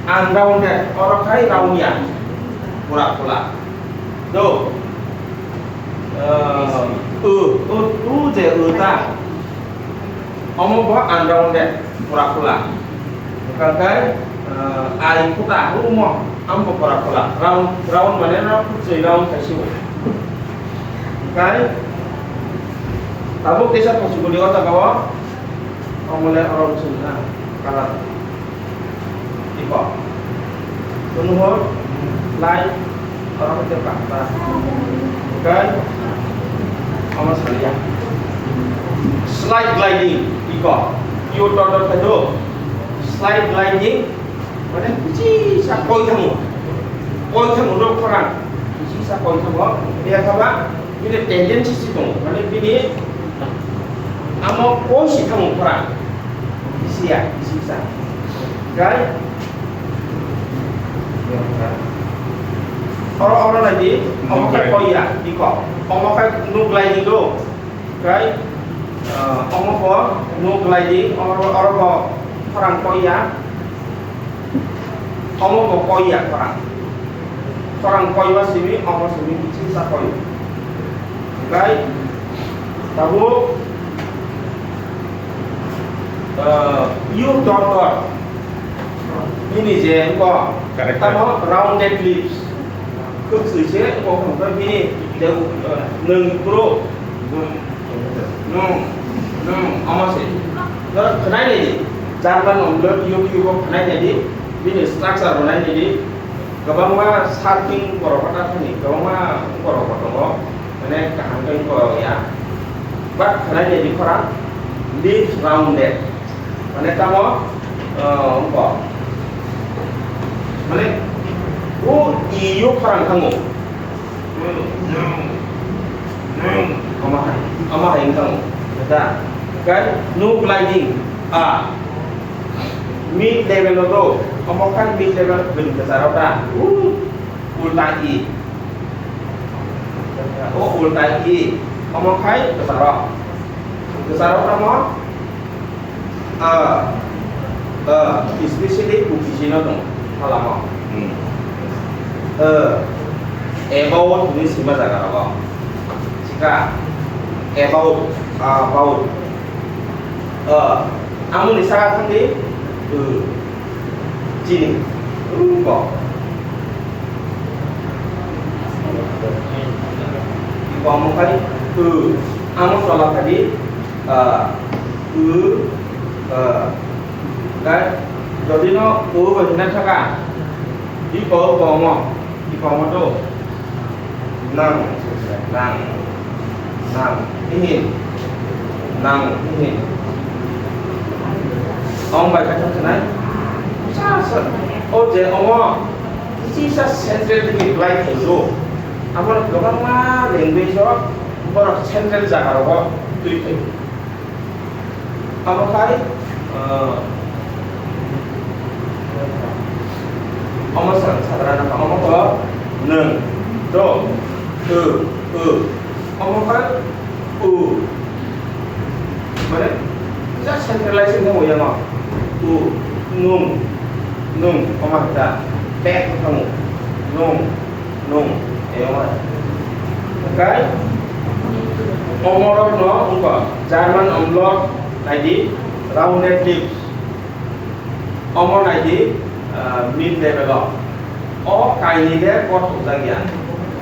Unrounded, oro khai round ya. Pura pula. Do. Uh, u, u, u je u ta. Omo bo unrounded, pura pula. Hwnkhe, uh, I kuta, u mo, am bo pura pula. Round, round mane no, kuchwi round khai su. Hwnkhe, tabuk teisa kuchukuni o jaga o, omo le oro wngkha na, color. Iko. Kunuho line oro hwnkhe bakta. Okay? Omo salia. Slide gliding. Iko. Yo dot dot khaio. Slide gliding. Mane bisi sa koi thango. Koi thango rok khorang. Bisi sa koi thango. Dia khaba. Bini tendency si tongo, mane bini amo koi si thango khorang. Bisi ya, bisi sa. Gai? Oro, oro nai di, omo khai koi ya, iko. Omo khai nuk lai di do. Gai? Ah, omo bo nuk lai di, oro, oro bo khorang koi ya. Omo bo koi ya khorang. Khorang koi ba simi, omo simi kiching sa koi. Gai, tabuk, eh, U dot dot. Bini je ko, correct, tamo rounded lips. Khuk sui se, ko khuk bini je, eh, nung bro. Nung, nung, omo se. Doro khwnai nai di. German umlaut YouTube o khwnai nai di. Bini structure bo nai nai di. Kwbangma sarting borok kota thani, kwbangma borok bo tongo. Mane kaham khe borok ya. Bak khwnai ni khorang, lips rounded. Mane tamo, eh, wngkha. Mane, o i o khorang thango. Omo hai, omo hai wngkha. Da, kai, no gliding, a. Mid level o do, omo khai mid level bini kwcharo da. U, ulta i. O ulta i, omo khai kwcharo. Kwcharo tamo, ah, ah, especially Kukisino tong, halamo. Hmm. Ah, about ni sima jaga rogo. Sika, about, ah, about. Ah, amoni saka thangdi, uh, chini, uh, ko. Ko mo kai, uh, amo sola thangdi, ah, uh, ah, kai, jodi no, uh, bo hina thaka, di ko, ko mo, di ko mo to. Nang, nang, nang, ihin, nang, ihin. Ong bai kha thang khnai. Sa, sa, o je omo, kisi sa central ni reply khaio. Abo kwbangma language o, borok central jaga rogo twi khaio. Omo khai, ah, omo sa-, sadharana kha, omo kho nwng, to, o, o. Omo khai, u. Mane, just centralization khe oya ma. U, nwng, nwng, omo kha ta. Back khe thango. Nwng. Nung, eyong ai. Hwnkhe, omorokno wngkha German omlok naidi, rounded lips. Omo naidi, ah, mid level o. O kainwi de kothok jakya.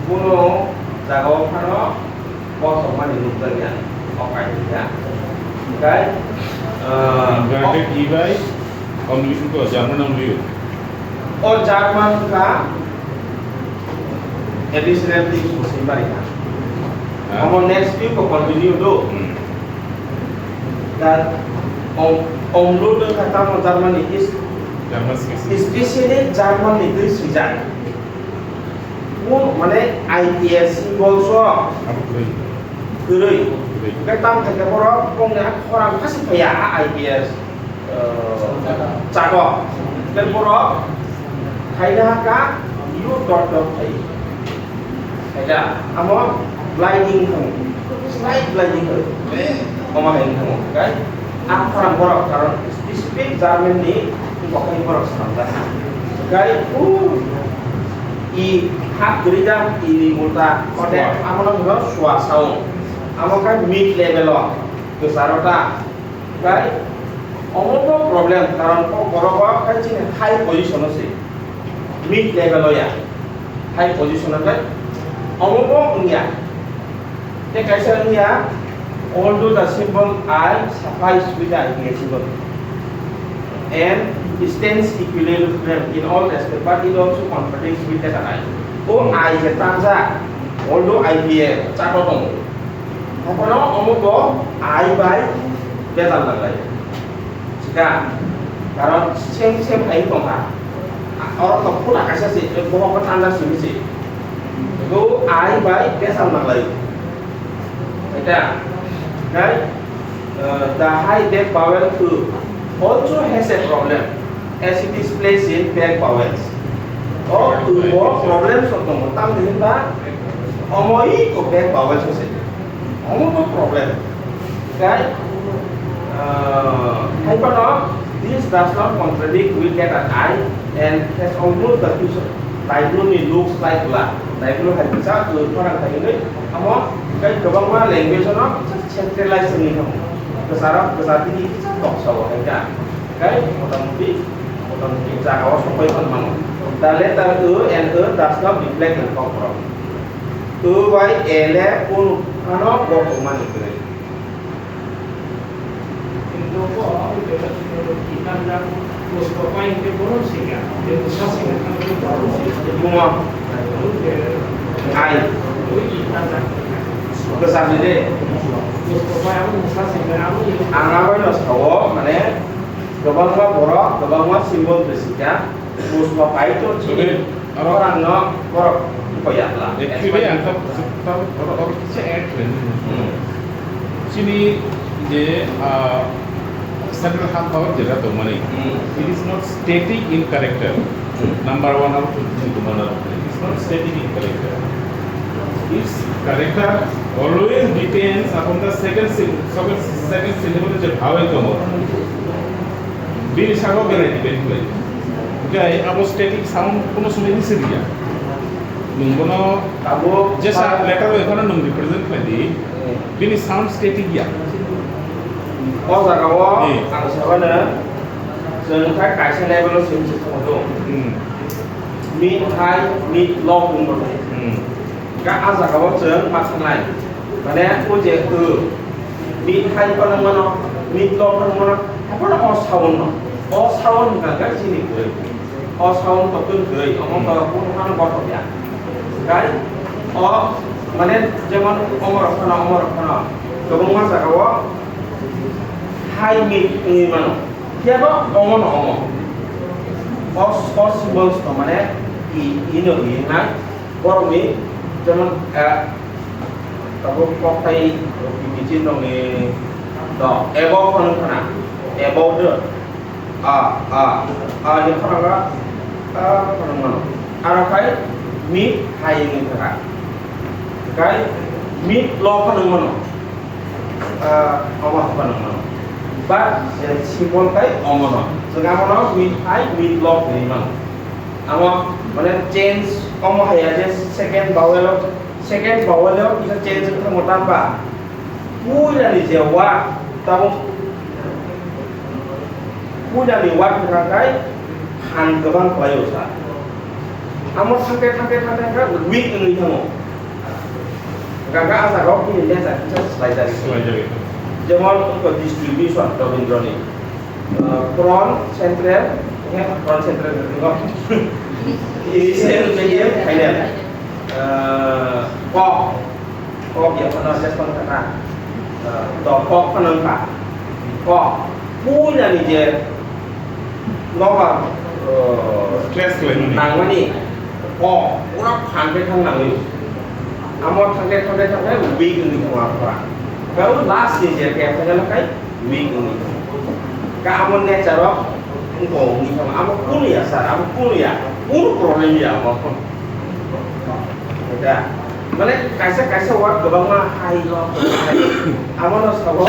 Bono jaga o phano kothokmani nukjakya. O kainwi kha. Hwnkhe, ah, Granted E by only, wngkha German only. O German kha. Additional things bo swi mari kha. Ha? Omo next week ko continue do. Hmm. Da om, omlo do kha tamo Germany is German species. Especially Germany twi swijak. Mo mane I P S symbol so. Abo kwrwi. Kwrwi. Kwrwi. Hwnkhe tamo khe borok bongni a khorang khasi phaiya a I P S. Chago. Tei borok khaina hakha, yu dot dot khai. Khaina, amo blinding thang. Slight blinding thang. Omo hai thang, kai? A khorang borok karon specific German ni bokhai borok sanjak. Kai, u, i hap gri da, i ni multa, kote, amo no hino swa sao. Amo kai mid level o, kwcharo ta. Bai, omo bo problem, karon o borok o khai chini high position o se, mid level o ya, high position o khai, omo bo wngya. Tei kaisa wngya, although the symbol I suffice with the I P S symbol and stands equally with them in all respect, but it also contradicts with that I. O I je tangjak, although I P S chato tongo. Haphano omo bo I bai bejal nanglai. Sika, karon same same hai tongkha. Oro to pura kaisa se, bohok ko tanda simi se. Bo I bai bejal nanglai. Eta, right? Uh, the high back vowel u also has a problem as it is placed in back vowels. O u bo problem sok tongo, tamni hinba omo i ko back vowels se. Omo bo problem. Kai, ah, hai phano, this does not contradict with letter I and has almost the future. Daiblu ni looks like la. Daiblu hai kisa, uh, khorang hai hinwi, amo, kai kwbangma language no centralize wngwi thango. Kwcharo, kwchar tini kisa toksa o hai kha. Kai, motamuti, motamuti jaga o sokoi phano mano. The letter U and U does not reflect in Kokborok. U bai L a kunu phano bo tongmani kwrwi. Bungo. Ai. Bwsarni de. Ang abaino sao, mane, kwbangma borok, kwbangma symbol twi sika, Mustafa to chini, aro borokno, borok koyakla. Actually, ang ta, ta, oro, oro kisa add khlainani. Hmm. Chini je, ah, central half hour jera tongmani, hmm, it is not static in character. Hmm. Number one, abo tongmani, it is not static in character. Its character always depends upon the second sy-, second, second syllable je vowel tongo. Bini saka belai depend khlai. Hinkhe abo static sound kono somoi ni siriya. Nwng bono abo jesa letter bai phano nwng represent khlai di. Bini sound static ya. O jaga o, hmm, ang sabana, chwng kha kaisa level o simi se tongo. Hmm. Mid high, mid low wng mano. Hmm. Ga a jaga o chwng ma thangnai. Mane o je, o, mid high phano wng mano, mid low phano wng mano, haphano o sound no. O sound wngkha khe chini kwrwi. O sound to kwrwi, omo to, hmm, kunu phano kothok ya. Gai, o, mane, jemon omo rok phano, omo rok phano. Kwbangma jaga o high mid wngwi mano. Phiya bo omo no omo. O, o symbols no mane i, i no i nai. Borokni jemon, eh, tabuk koktai bichin rokni do, ebo phano khna, ebo do, a, a, a ni khna ga, a phano mano. Aro khai mid high ni khna. Khai mid low phano mano. Ah, omo phano mano. But, eh, symbol khai omo no. Chwng amo no mid high, mid low hinwi mano. Amo, mane, change omo hai ya je second vowel o, second vowel o kisa change wng thango, tamo ba? Puila ni je word, tamo puila ni word wngkha khai phan kwbang khlai o sa. Amo thangkhe, thangkhe, thangkhe, thangkhe weak wngwi thango. Hwnkha khe a jaga o bini nature kisa swlaijak. Swlaijak. Jemon, wngkha distribution Rabindra ni. Uh, front, central, eh, front, central, no? Initial, medium, final. Uh, kok, kok ya phano adjustment khana. Uh, to kok phano wngkha. Kok, puila ni je nobar, uh, stress khlaimani. Nangmani, kok, pura phan khe thang nangwi. Amo thangkhe, thangkhe, thangkhe, weak wngwi thango aphora. Khe last ni je khe final khai, weak wngwi thango. Khe amo nature o wngkha wngwi thango. Amo kunu ya sir, amo kunu ya, kunu problem ya amo. Da. Mane kaisa, kaisa word kwbangma high low, amo no sabo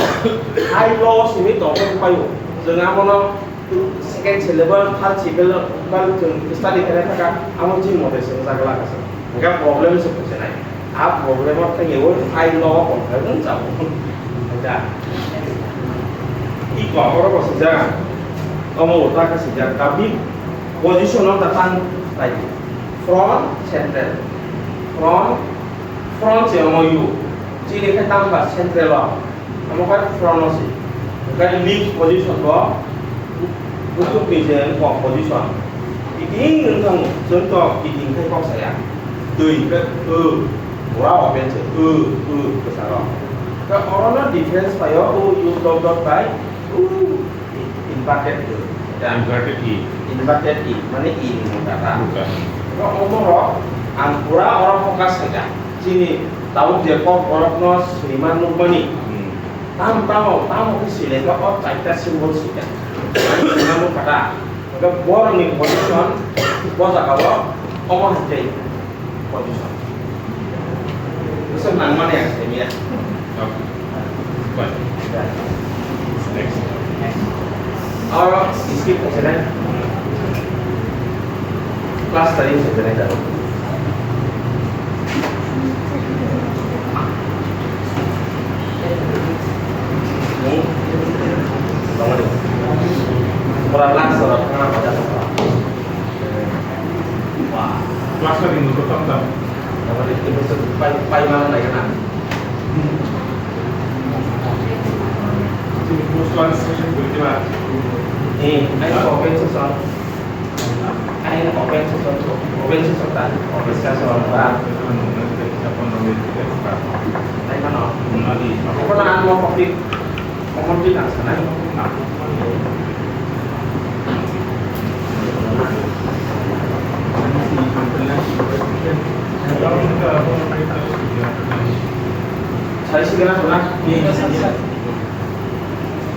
high low simi tongwi paio. Chwng amo no second syllable, third syllable, bal chwng study khaina thaka, amo chini mote swngjak laka se. Hingke problem se phusinai. A problem o thangwi o high low o konthai wng jabo. Da. I kok oro bo swijak. Omo uta khe swijak. Tapi position o ta tang tai. Front, central. Front, front se omo u. Chini khe tang ba central o. Omo khe front o se. Hingke mid position bo, bukhuk ni je kok position. Kiting wng thango, chwng to kiting khai kok saya. Twi hingke o, pura open se, o, o, kwcharo. Hingke oro no difference paio, o, u, dot, dot bai, o, inverted o. Inverted E. Inverted E, mane E ni mota ta. Mota. Hingke omo rok ang pura oro focus khaikha. Chini tabuk je kok borok no swiman nukmani. Hmm. Tamo, tamo, tamo khe sile khe o chaita symbol sika. Ani swnamung kha ta. Hwnkhe borokni position bo jaga o omo hai khe position. Bwswk nangmani ang saimanya. Okay. Fine. Next. Oro skip khaisana. Class tari se jene jaro. Hmm? Tongmani. Pura last oro thangna bacha tongkha. Class tari ni kotham tam. Tongmani, ini se pai, pai mana nai kana. Ini post translation boleh kita. Eh, ayo, open session. Ai, Open session, open session ta, discussion ta. Tei mano, kono ang mo topic, common topic ang sanai. Sai sigana sana.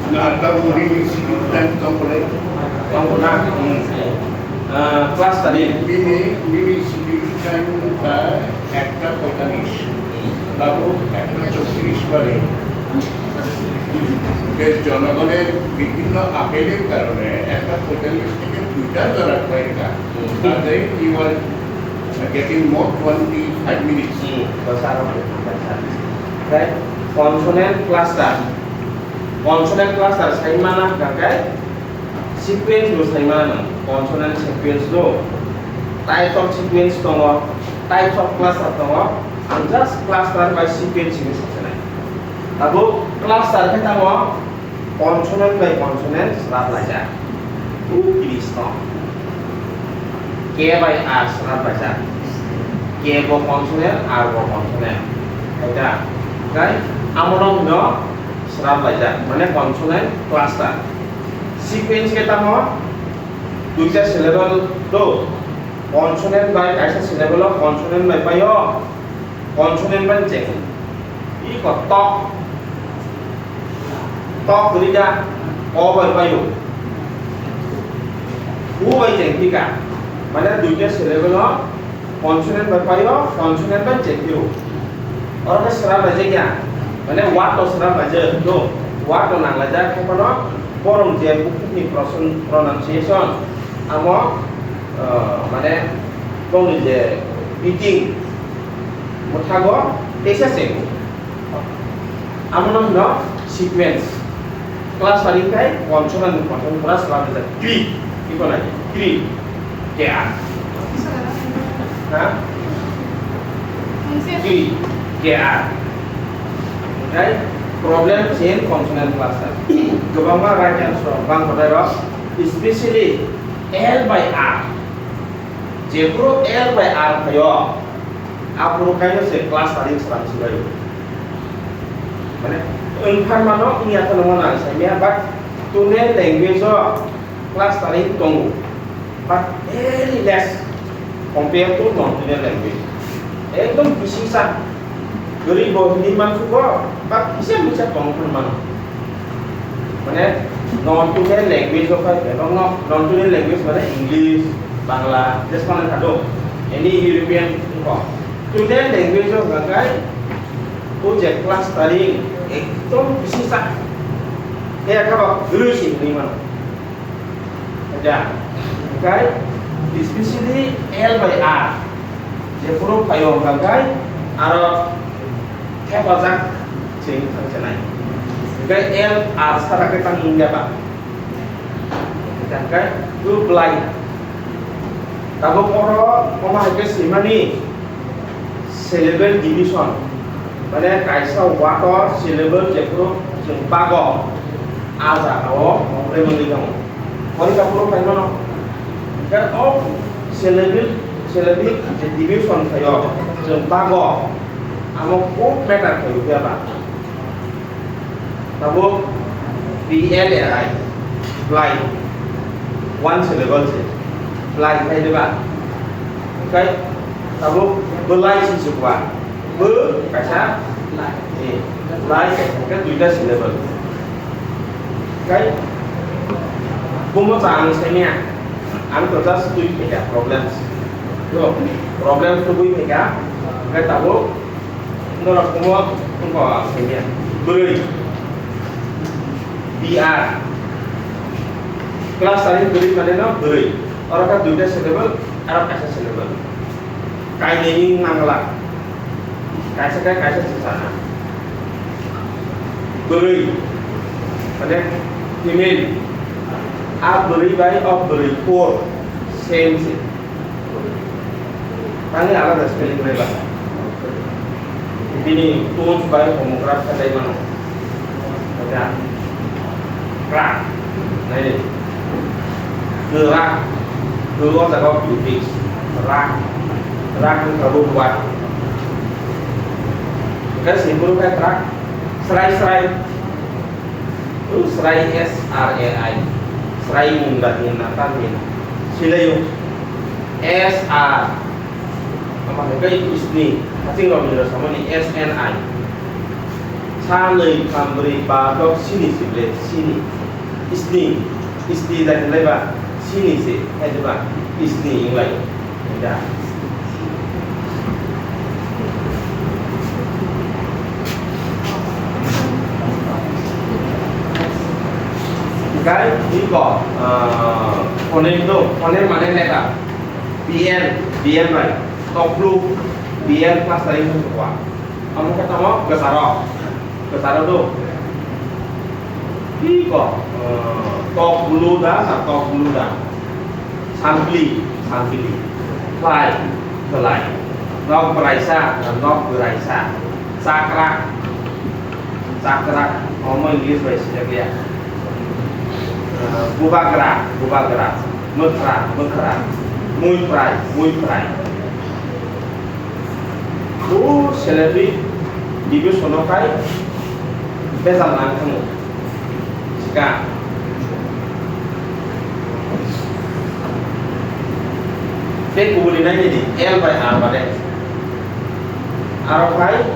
Na, ta uri sigi time tong pore. Tong pore na. Hmm. Ah, class tadi. Bini, bini sigi time ta ekta poitalis. Babu ekta chowtris pare. Ke জনগণের বিভিন্ন আপেলের কারণে একটা পঁয়তাল্লিশ থেকে দুইটা ধরা হয়ে গেল। Hmm. তাতে you are getting more twenty five minutes. Hmm. Dasa rok, dasa. Right? Consonant cluster. Consonant cluster saimana hwnkha khe sequence bo saimana nang. Consonant sequence do. Types of sequence tongo, types of cluster tongo. Ang just cluster by sequence hinwi sasinai. Abo cluster khe tamo consonant by consonant swrap laijak. Two trees no. K by R swrap laijak. K bo consonant, R bo consonant. Khaida. Kai amono hino swrap laijak, mane consonant cluster. Sequence khe tamo duita syllable do, consonant bai kaisa syllable o consonant bai paio, consonant bai cheng. Iko tok, tok rida, o bai paio, u bai cheng pika, mane duita syllable o consonant bai paio, consonant bai chengpio. Oro khe swrap laijak ya. Mane word to swrap laijak, no? Word to nang laijak, khe phano borok je bukhukni proson-, pronunciation, amo, ah, mane bongni je beating, mwthago teisa chengo. Amono hino sequence. Class tari khai consonant ni consonant pura swrap rijak. Kri. Iko nai. Kri. K R. Ha? Kri. K R. Oke. Problem chain consonant cluster. Kwbangma right answer rok bang kotai rok. Especially L by R. Jephuru L by R phaio, aphuru kaino se class tari swrang sibaio. Mane, wngphan mano, wngya phano mano ang saimaya, but tonal language o class tari tongo, but very less compare to non-tonal language. Ekdom bisingsa. Kwrwi bo hinwi mansukgo, ba kisa misa tong phano mano. Mane, non-tonal language o khai, ebong no, non-tonal language mane English, Bangla, just mane thado, any European ko. Tonal language o hwnka khai, o je class tari, ekdom bisingsa. E kha ba kwrwi si hinwi mano. Oke, especially L by R. Jephuru phaio hwnka khai aro thepajak cheng thang chenai. Hwnkhe L R sara khe tang wngya ba? Hwnkhe to belai. Tabuk oro omo hai khe swimani syllable division. Mane kaisa word o syllable jephuru chwng bago, a jaga o mokre manwi tongo. Porikha phuru phai mano. Hwnkhe o syllable, syllabic je division phaio, chwng bago, amo khub matter khaio phiya ba. Tabuk B L A I, belai, one syllable se, belai khai diba? Hwnkhe tabuk belai se chukwa. Bo kaisa, eh, belai kaisa hwnkhe duita syllable. Hwnkhe bomo cha ang saimaya, ang to just twi phaikha problems. Yo, problems tubui phaikha, hwnkhe tabuk Norok omo wngkha ang saimaya. Bwrwi. B R. Class tari bwrwi mane no bwrwi. Oro kha duita syllable, aro kaisa syllable. Kainwi wng mangla. Kaisa khe kaisa se sana. Bwrwi. Mane female. A bwrwi bai o bwrwi four. Same se. Tani alada spelling bai ba. Bini tools bai homograph khatai mano. Oke. Kra. Nai. Kra. Twi o jaga o prefix rak, rak wngkha root word. Hwnkhe swi phuru khe rak, srai srai. O srai, S R A I. Srai mung da hin na ta hin. Silayo. S R. Ama hwnkhe sni. Haching rok ni rok samani S N I. Sa nwi tham brwi ba dok sini sible sini. Sni. Sni da hinlai ba sini se. Hai ba sni inglai. Da. Guys, iko, ah, phone do, phone mane letter. B N, B N bai. Toklu, B N plus tari hwn kwa. Amo khe tamo kwcharo. Kwcharo do. Iko, ah, toklu da, na toklu da. Sampli, sampli. Khlai, khlai. Nok braisa, nok braisa. Chakra, chakra. Omo English bai sijak ya. Eh, bubagra, bubagra. Mwkhra, mwkhra. Muiprai, muiprai. O salary division o khai bejal nang thangwi. Sika. Tei kubuni nai di L by R bade. Aro khai,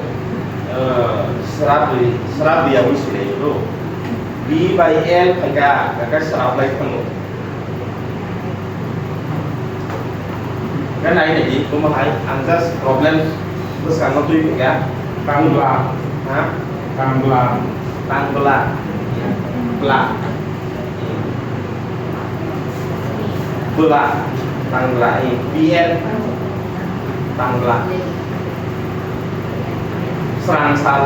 eh, srabri, srabri yawi sile do. B by L phaika, kaka srab lai thango. Khe nai nai di, tuma hai, ang just problem bwskango twi phaika. Tangla. Ha? Tangla. Tangla. Bla. Bla. Tangla. Eh, B L. Tangla. Srangsal.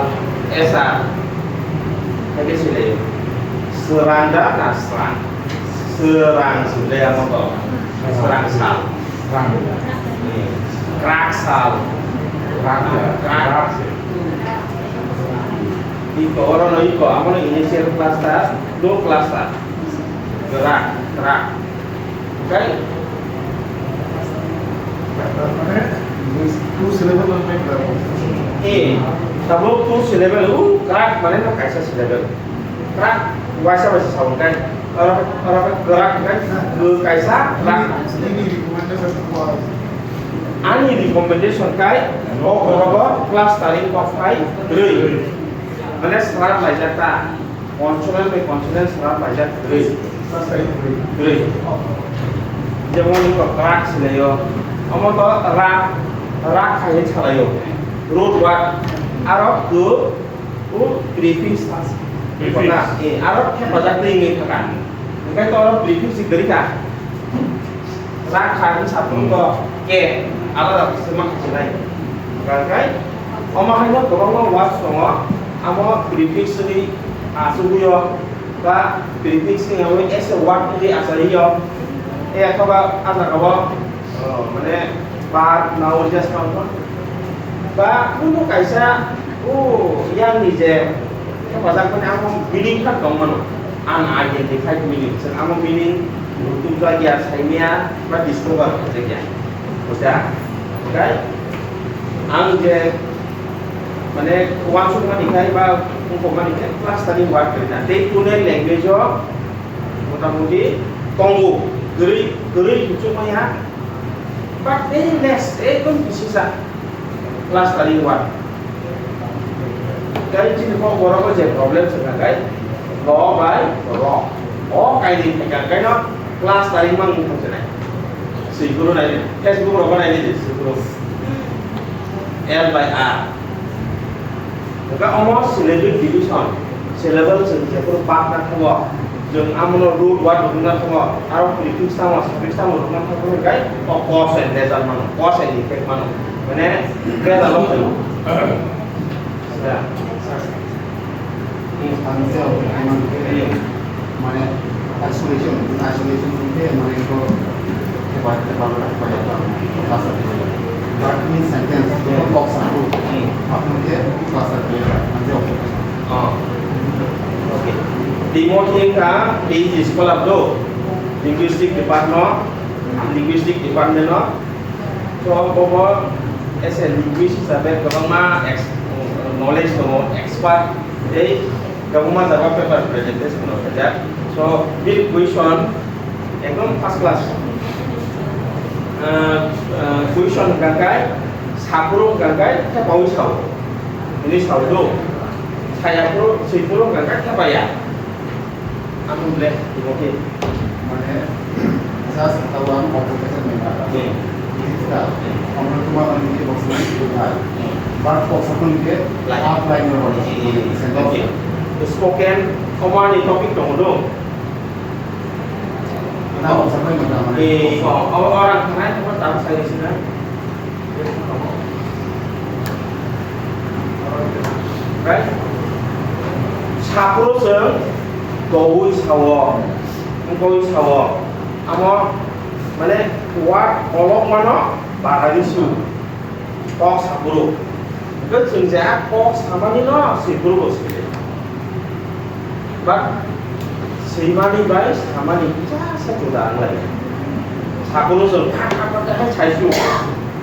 Esa. Khe sile. Srangda na srang. Srang sile amo to. Srangsal. Krak sal. Krak, krak. Krak. Iko, oro no iko, amo no initial cluster, no cluster. Krak, krak. Okay? Mane, two syllable on my krak. Eh, tabuk two syllable, uh, krak, mane no kaisa syllable. Krak, waisa waisa sabung kai. Oro, oro krak kai, kaisa, krak. Ani recommendation kai, o oro clustering kok kai, three. Mane srat laijak ta, consonant by consonant srat laijak three. Three. Jemon nung krak silayo, omo to rak, rak khai salayo. Root word, aro khe O prefix ta. Prefix. Kona, eh, aro hepajak twi wngwi thaka. Hwnkhe to oro prefix si kwrwi kha. Rak kha hwn satung to ke alada se ma kha sinai. Hwnkhe omo haino kwbangma words tongo. Amo prefix ni achugwi o ba prefix ni abo as a word wngwi achaio. E athoba a jaga o, oh, mane verb, noun, just noun. Ba kuno kaisa, o, yang ni je hepajak mani amo meaning kha tong mano. Unidentified meaning. Chwng amo meaning tubjakya, saimaya, ba discover khajakya. Buja? Okay? Ang je, mane, uansuk mani khai ba ungkok mani khai clustering word khaina. Tei tune language o motamoti tongo, kwrwi, kwrwi hwnchukmaya, but very less, ekdom kisisa clustering word. Tei chini kok borok o je problem se kha khai, lo bai ro. O kainwi phaikha kaino clustering mang wngkha se nai. Swi phuru nai, Facebook rogo nai di, swi phuru. L by R. Hwnkhe omo syllabic division, syllable chwng jephuru bak na thango, chwng amono root word rwna thango, aro prefix tamo, suffix tamo rwna thango hwnkhe o cause and result mano, cause and effect mano. Mane result o phaio. Ang se mane isolation, isolation ke mane ko ke baat ke baat baat baat baat. That means sentence, box apni ke class. Oh. Okay. Timothy ka page scholar do linguistic department. Linguistic department o. So, bobo as a linguist hisabe kwbangma ex-, knowledge tongo, expert, tei kwbangma jaga paper presentation rok khaijak. So, bini question ekdom first class. Ah, ah, question hwnkha khe, saphuru hwnkha khe thepaui sao. Hwnwi sao do. Sayaphuru, swiphuru hwnkha khe thepaya. Ang le, okay. Mane, just tawang obo kaisa member. Hmm. Kita, hmm, amra kuma ang ni box na itu hai. Hmm. But box pun ke, like, half line lo. Hmm. Sentence. Okay. Spoken, omo ani topic tongo do. Na, box pun member. Eh, oh, oh, orang kenal, apa tahu saya sih, nah? Right? Saphuru chwng doui sao, wngwi sao. Amo, mane, word kolokmano barani su. Kok saphuru. Hwnkhe chwng je a kok samani no swiphuru bo swi. But swimani bai samani kisa se juda wnglai. Saphuru chwng kha kha kha kha sai su.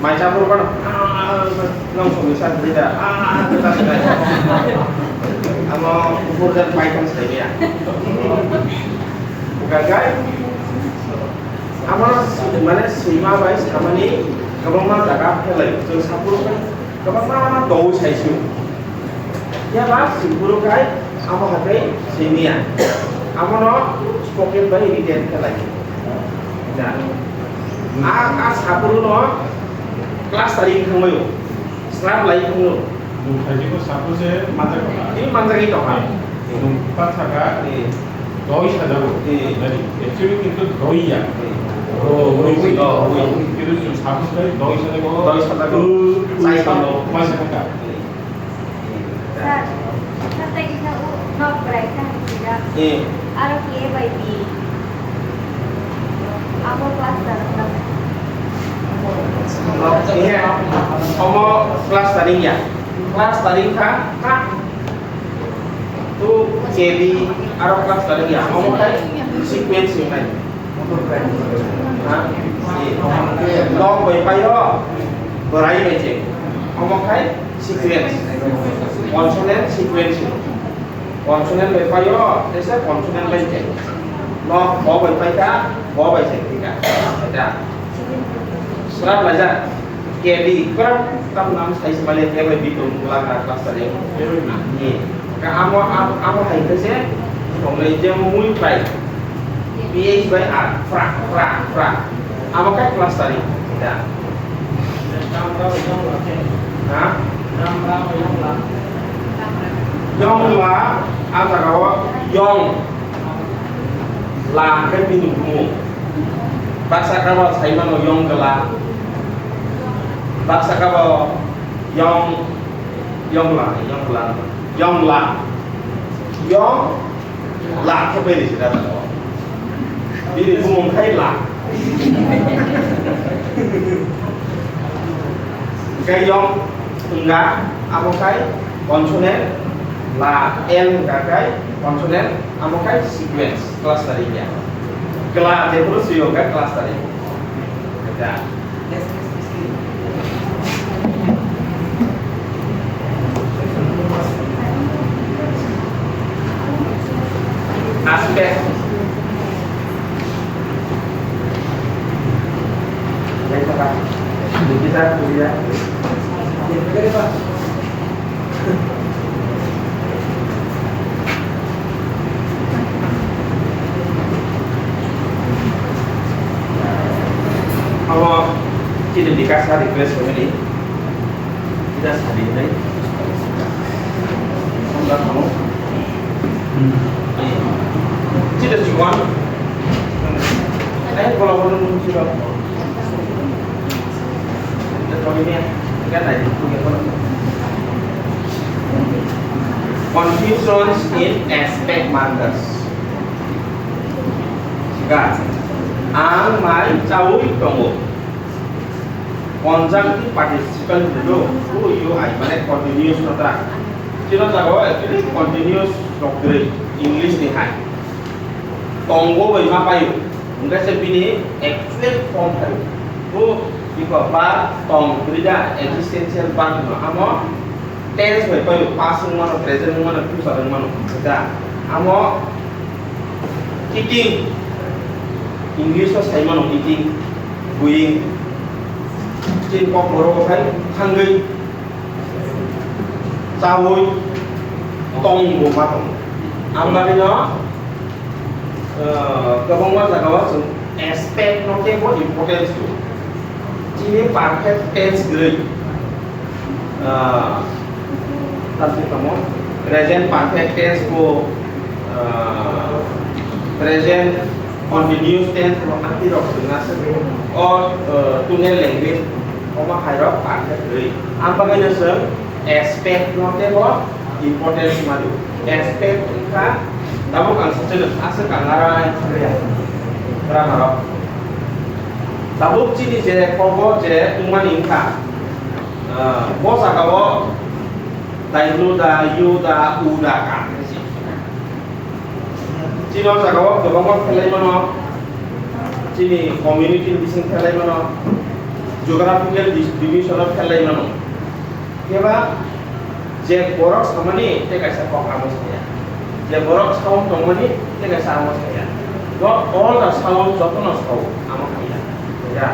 Mai saphuru phano, ah, nong songni sa jida, ah, jida, jida. Amo buphur jan mai tong sai ya. Bukan kai. Amo mane swima bai samani kwbangma jaga phelai. Chwng saphuru khe kwbangma doui sai su. Phiya ba swiphuru khai amo hai khe simiya. Amono spoken bai written khe lai. Da. A, a saphuru no class tari thangbaio. Srap lai thangno. Nung thaijiko saphuru se manjak tongkha. Tini manjagwi tongkha. Nung pathaka. Eh. Doi sajago. Eh. Nani, actually kintu doi ya. Eh. Oh, doi. Doi. Kintu saphuru se doi sajago. Doi sajago. Uh, uh, sai sajago. Manjak tongkha. Sir, sir, tei kisa u nok bwrai kha hinwi da. Eh. Aro K bai B. Abo class da. Nok, eh, omo class tari ya. Class tari kha, kha. Tu K B aro class tari ya. Omo khai sequence ni khai. Ha? Nok bai paio, bwrai bai je. Omo khai sequence. Consonant sequence. Consonant bai paio, tesa consonant bai je. Nok bo bai paika, bo bai je tika. Eta. Srap laja. K B, kwrak tam nam sai se male K bai B tong bwla ka class tari. Ni. Ka amo, am-, amo hai khe se, tongnai je mui pai. P H bai R, fra, fra, fra. Amo kai class tari. Da. Ha? Yong la, a jaga o yong. La khe bini bumung. Baksa kabo sai mano yong gla. Baksa kabo yong, yong la, yong la, yong la. Yong la khe bini sida jaga o. Bini bumung khai la. Khe yong wngkha, abo khai consonant, la, L wngkha khai consonant, abo khai sequence, clustering ya. Kla, jephuru swi wngkha clustering. Kha. Aspect. Abo chini Bikash request family. Kita sadi nai. Sunda kamu. Sida siwan. Ai, kalau kalau nunggu sida. Kita tahu ini ya. Kan ada itu ya kalau. Confusions in aspect markers. Siga, ang mai chaui tongo. Conjunctive participant hwno, who you I, mane continuous no tra. Chino jago actually continuous rok kwrwi, English ni hai. Tongo bai ma paio. Hwnkhe se bini actual form hai. Bo iko ba tong kwrwi da existential verb no. Amo tense bai pai past wng mano, present wng mano, future wng mano. Da amo eating, English o sai mano eating, going. Chini kok borok o khai thangwi, chawi, tong bo ma tongo. Ang bagwi no, eh, kwbangma jagao chwng aspect no teibo importance rw. Chini perfect tense kwrwi. Ah, tamni tamo present perfect tense bo, ah, present continuous tense bo amtwi rok swngna se o, ah, tunnel language omo hai rok perfect rwi. Ang bagwi no chwng aspect no teibo importance madu. Aspect wngkha tabuk ang sachi no aswk ang arai grammar rok. Tabuk chini je kobo je wngmani wngkha. Ah, bo jagao W da, U da, U da ka. Chini o jagao kwbangma phelai mano, chini community ni bising phelai mano, geographical distribution o phelai mano. Keba je borok samani tei kaisa kok amo saya. Je borok sound tongmani tei kaisa amo saya. Not all the sound jotono sao amo saya. Ya.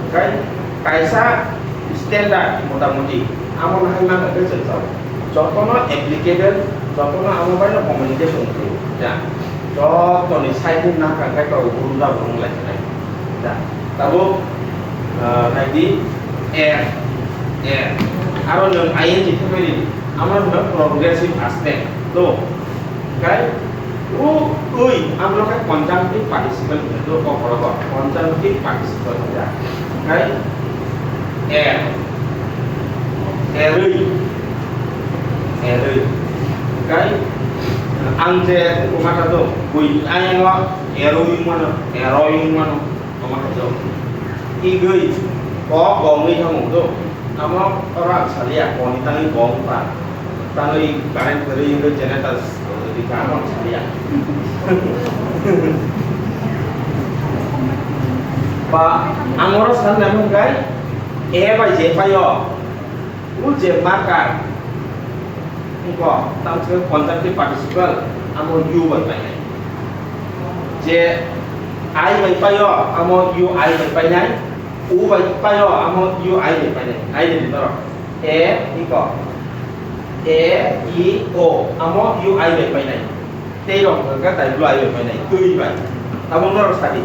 Kai kaisa standard motamoti amo nahai mangkha khe chwng sao. Jotono applicable, jotono amo baino communication khlai. Ya. Jotoni side ni nangkha khe to guru da burung lai khlai. Da, tabuk, ah, naidi, er, er. Aro nwng I N G khe beri, amo hwnkha progressive aspect. To, kai, u, ui, amo khe conjunctive participle hwnkha, to, kok borok o conjunctive participle hwnkha. Kai, er, erwi, erwi. Kai, ang je, kok mata to, bui, ayang o, erwi mano, erwi mano. Tongma khaijak. Igwi, kok bongwi thango do. Amo oro ang salia, koni tangwi bong pa. Tangwi current kwrwi wngwi generator rikha, amo ang salia. Ba, ang oro sanna mungkai, e bai je paio. O je marker, wngkha, tamo se conjunctive participle, amo U bai painai. Je I bai paio, amo U I bai painai. U bai paio, amo U I bai painai. I ni bidoro. E, iko. E, I, O, amo U I bai painai. Tei rok hwnkha W I bai painai, twi bai. Abo norok sadi.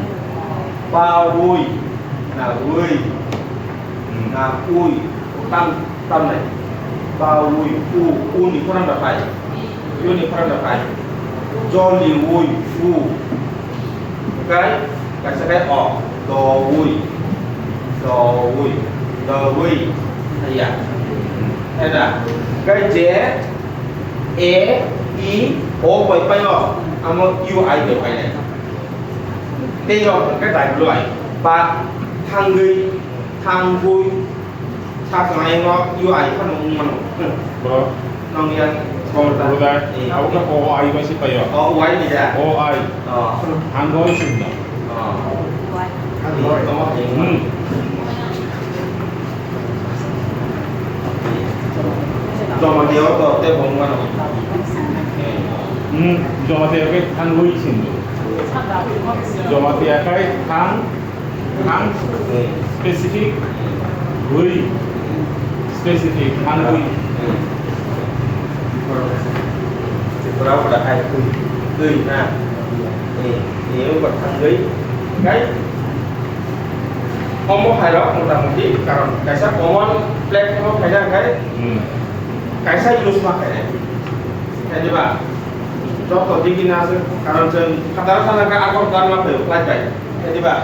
Bawi, nawi, nakwi, tam, tamnai. Bawi, u, u ni khorang da phai. U ni khorang da phai. Joli, wi, u. Okai? Kaisa khe o, dowi, dowi, dowi. Haiya. Heda. Kai je, e, i, o bai paio, amo u, i bai painai. Tei rok hwnkhe dai bwlai. Ba, thangwi, thangwi. Sa tongnaino U I phano wng mano. Bro. Nong yang Bro, bro, da. Eh. Abo khe O I bai se paio. O Y ni da. O I. Oh. Ang O I sing da. Oh. Ang O I tongma phai. Hmm. Jamatia o to te bong mano. Hmm, Jamatia khe ang O I sing do. Jamatia khe ang Ang specific, wi specific, ang wi. Tripura pada hai wi, wi na. Eh, eh, wi thangwi. Kai? Omo hai rok mota moti karon kaisa common platform o phaina khai. Hmm. Kaisa use ma khai. Khai diba? Joto digi na se karon chwng khataro sana ka akor dan ma khai flight bai. Khai diba?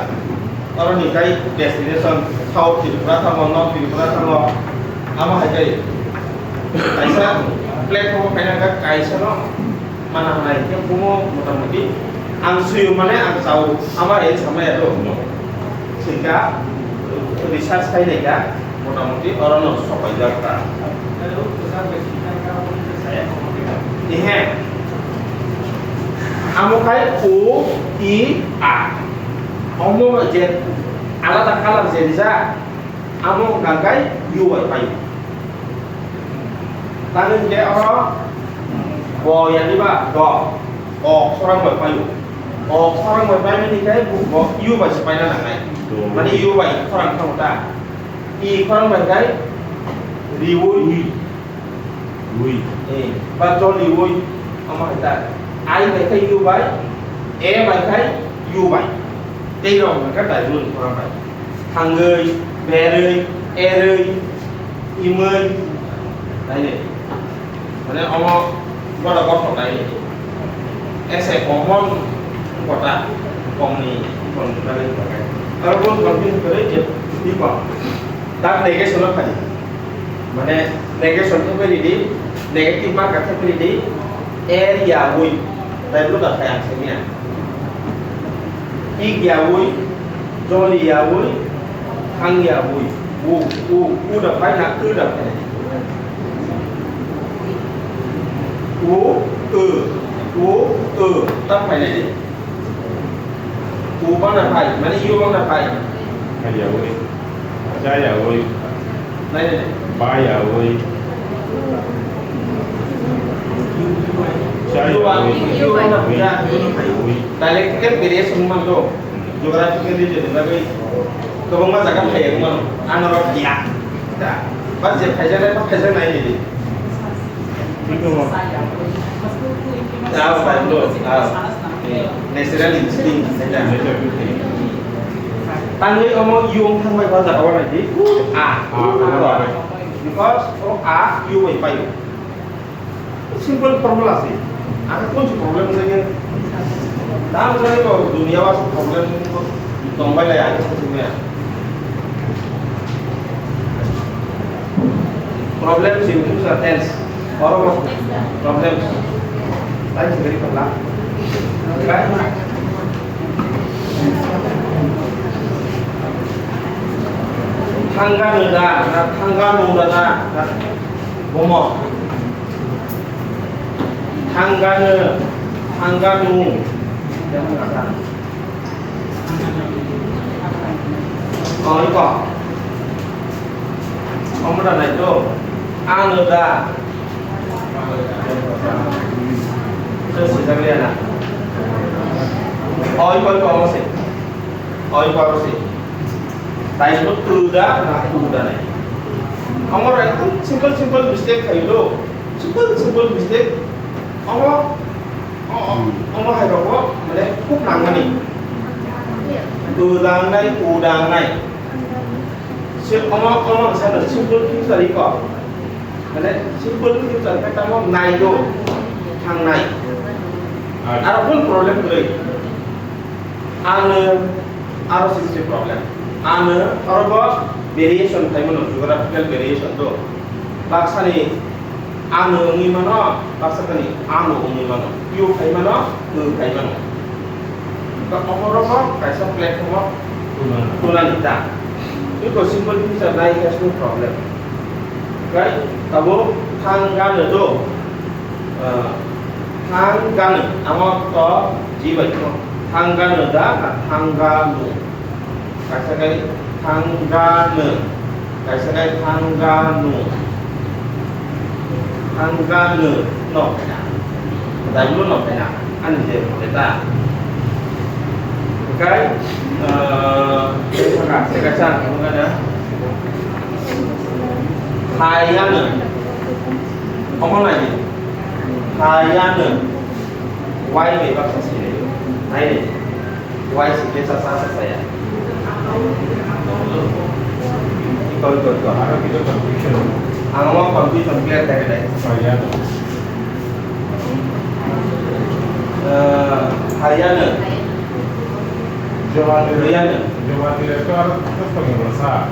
Oro ni kai destination South Tripura thango, North Tripura thango, amo hai kai kaisa platform o phaina kha kaisa no mana hwnai khe bumo motamoti ang suyo mane ang chao ama el samaya do sika research khai nai kha motamoti oro no sopai jak ta. Ehe amo khai o i a. Omo je alada colour je rijak, amo hwnka khe u bai paio. Tamni hwnkhe oro bo yani ba do, o khorang bai paio. O khorang bai paimani khe bo u bai se paina nangnai. Mane u bai khorang thango ta. I khorang bai khe riui. Ui. Eh, ba joli ui. Omo hai ta. I bai khe u bai, e bai khe u bai. Tei rok hwnka khe dai run khorang bai. Thangwi, berwi, erwi, imwi. Nai de. Mane omo boda bothok nai. Ese common kota, common ni, common ni bagwi bagwi. Aro bon confuse kwrwi je, di ba. Dak negation no phai. Mane negation khe phai di, negative marker khe phai di, er ya ui. Dai lu da phai ang sini ya. Ik ya ui, joli ya ui, thang ya ui. U, u, u da phai na, u da phai. U, u, u, u, ta phai na di. U bang na phai, mane u bang na phai. Hai ya ui. Cha ya ui. Nai, nai, nai. Ba ya ui. Cha ya ui. Ui. Dialectical variation man do. Geographical region ni bagwi kwbangma jaga phaiya mano. Ano rok ya. Da. Ba je phaijaknai, ba phaijaknai ni di. Ah, bai, bro. Ah. Natural instinct, natural. Tangwi omo yung thangbai ba jaga o naidi. A. Because o a, u bai paio. Simple formula se. Ang kun si problem lagi. Dam jani ko dunia was problem tongbai lai ang. Problem si itu sa tense. Oro problems. Thank you very much. Thangga no da, na thangga no da na, na bomo. Thangga no, thangga no. Oh, iko. Omo da nai to. Ano da. Terus sejak dia na. Oh, iko, iko, omo se. Oh, iko, omo se. Tei to tu da, na tu da nai. Omo da simple, simple mistake khai do. Simple, simple mistake. Omo O, o, omo hai rogo, mane, khub nangmani. Udangnai, udangnai. Si-, omo, omo sano simple future iko. Mane, simple future khe tamo naido, thangnai. Aro full problem kwrwi. Ano, aro sisi problem. Ano, aro bo variation khai mano, geographical variation do. Baksani ano wngwi mano, baksa thani ano wngwi mano. Yo khai mano, o khai mano. Ba omorok kaisa platform o tunani ta. Iko simple future nai has no problem. Kai abo thang gano do. Ah, thang gano, amo to ji bai ko. Thang gano da, na thang gano. Kaisa kai thang gano. Kaisa kai thang gano. Thang gano. No, kaina. Dai mo no, kaina. Ani je, mo ta. Kai, ah, kaisa ka, kaisa, thang gano. Hai ano. Omo nai di. Hai ano. Why bai baksa sini. Hai ni. Why sini sa sa sa saya. Iko, iko, iko. Aro kita confusion. Ang omo confusion clear tha khe dai. Hai ano. Eh, hai ano. Jawani. Hai ano. Jawani le to aro to to ni sa.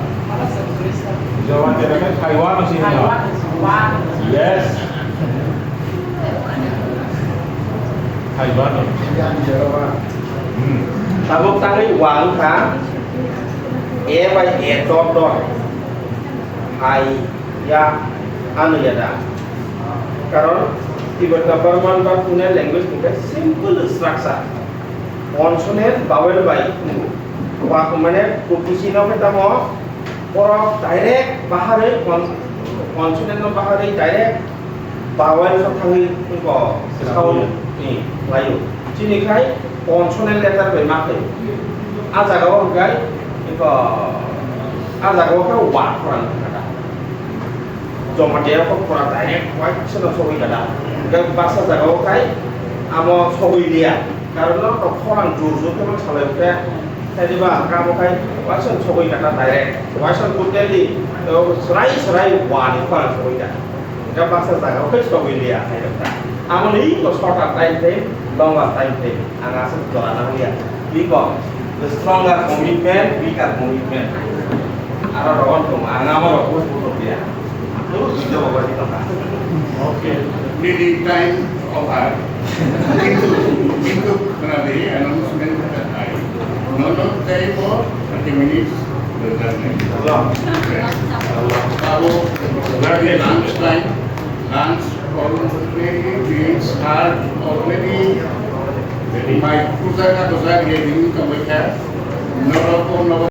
Jawani le kan Taiwan sini. Taiwan. Yes. Taiwan. Hmm. Tabuk tangwi wa wngkha, e bai e dot dot. Hai ya, ano ya da. Karon Tibetan Burman ba Pune language ni simple structure. Consonant, vowel bai tongo. Wa mane kukusi no khe tamo borok direct baharwi kon-, consonant no baharwi direct vowel no thangwi ko sound ni laio. Chini khai consonant letter bai ma khai. A jaga o hwnkhe ko a jaga o khe wa khorang thangkha. Jamatia kok pura direct waisa no sogwi kada. Hingke baksa jaga o khai amo sogwi liya. Karon no to khorang jur jur khe salai khe, khe diba hingke amo khai waisa no sogwi kada direct. Waisa no totally, to serai serai wani khorang sogwi kada. Hingke baksa jaga o khai sogwi liya khai rok ta. Amo ni to shorter time frame, longer time frame. Ang aswk jora na haliya. Biko, the stronger commitment, weaker commitment. Aro rogon tong, ang amo rok buj buj ya. Turu video bawa di tong. Okay. Nini time over. Kintu, kintu khwnadi announcement khatai. Nono teibo thirty minutes. Hello. Hello. Abo, lunch time, lunch already being served already. My puja ka dosa dia ding ka bacha. Noro ko noro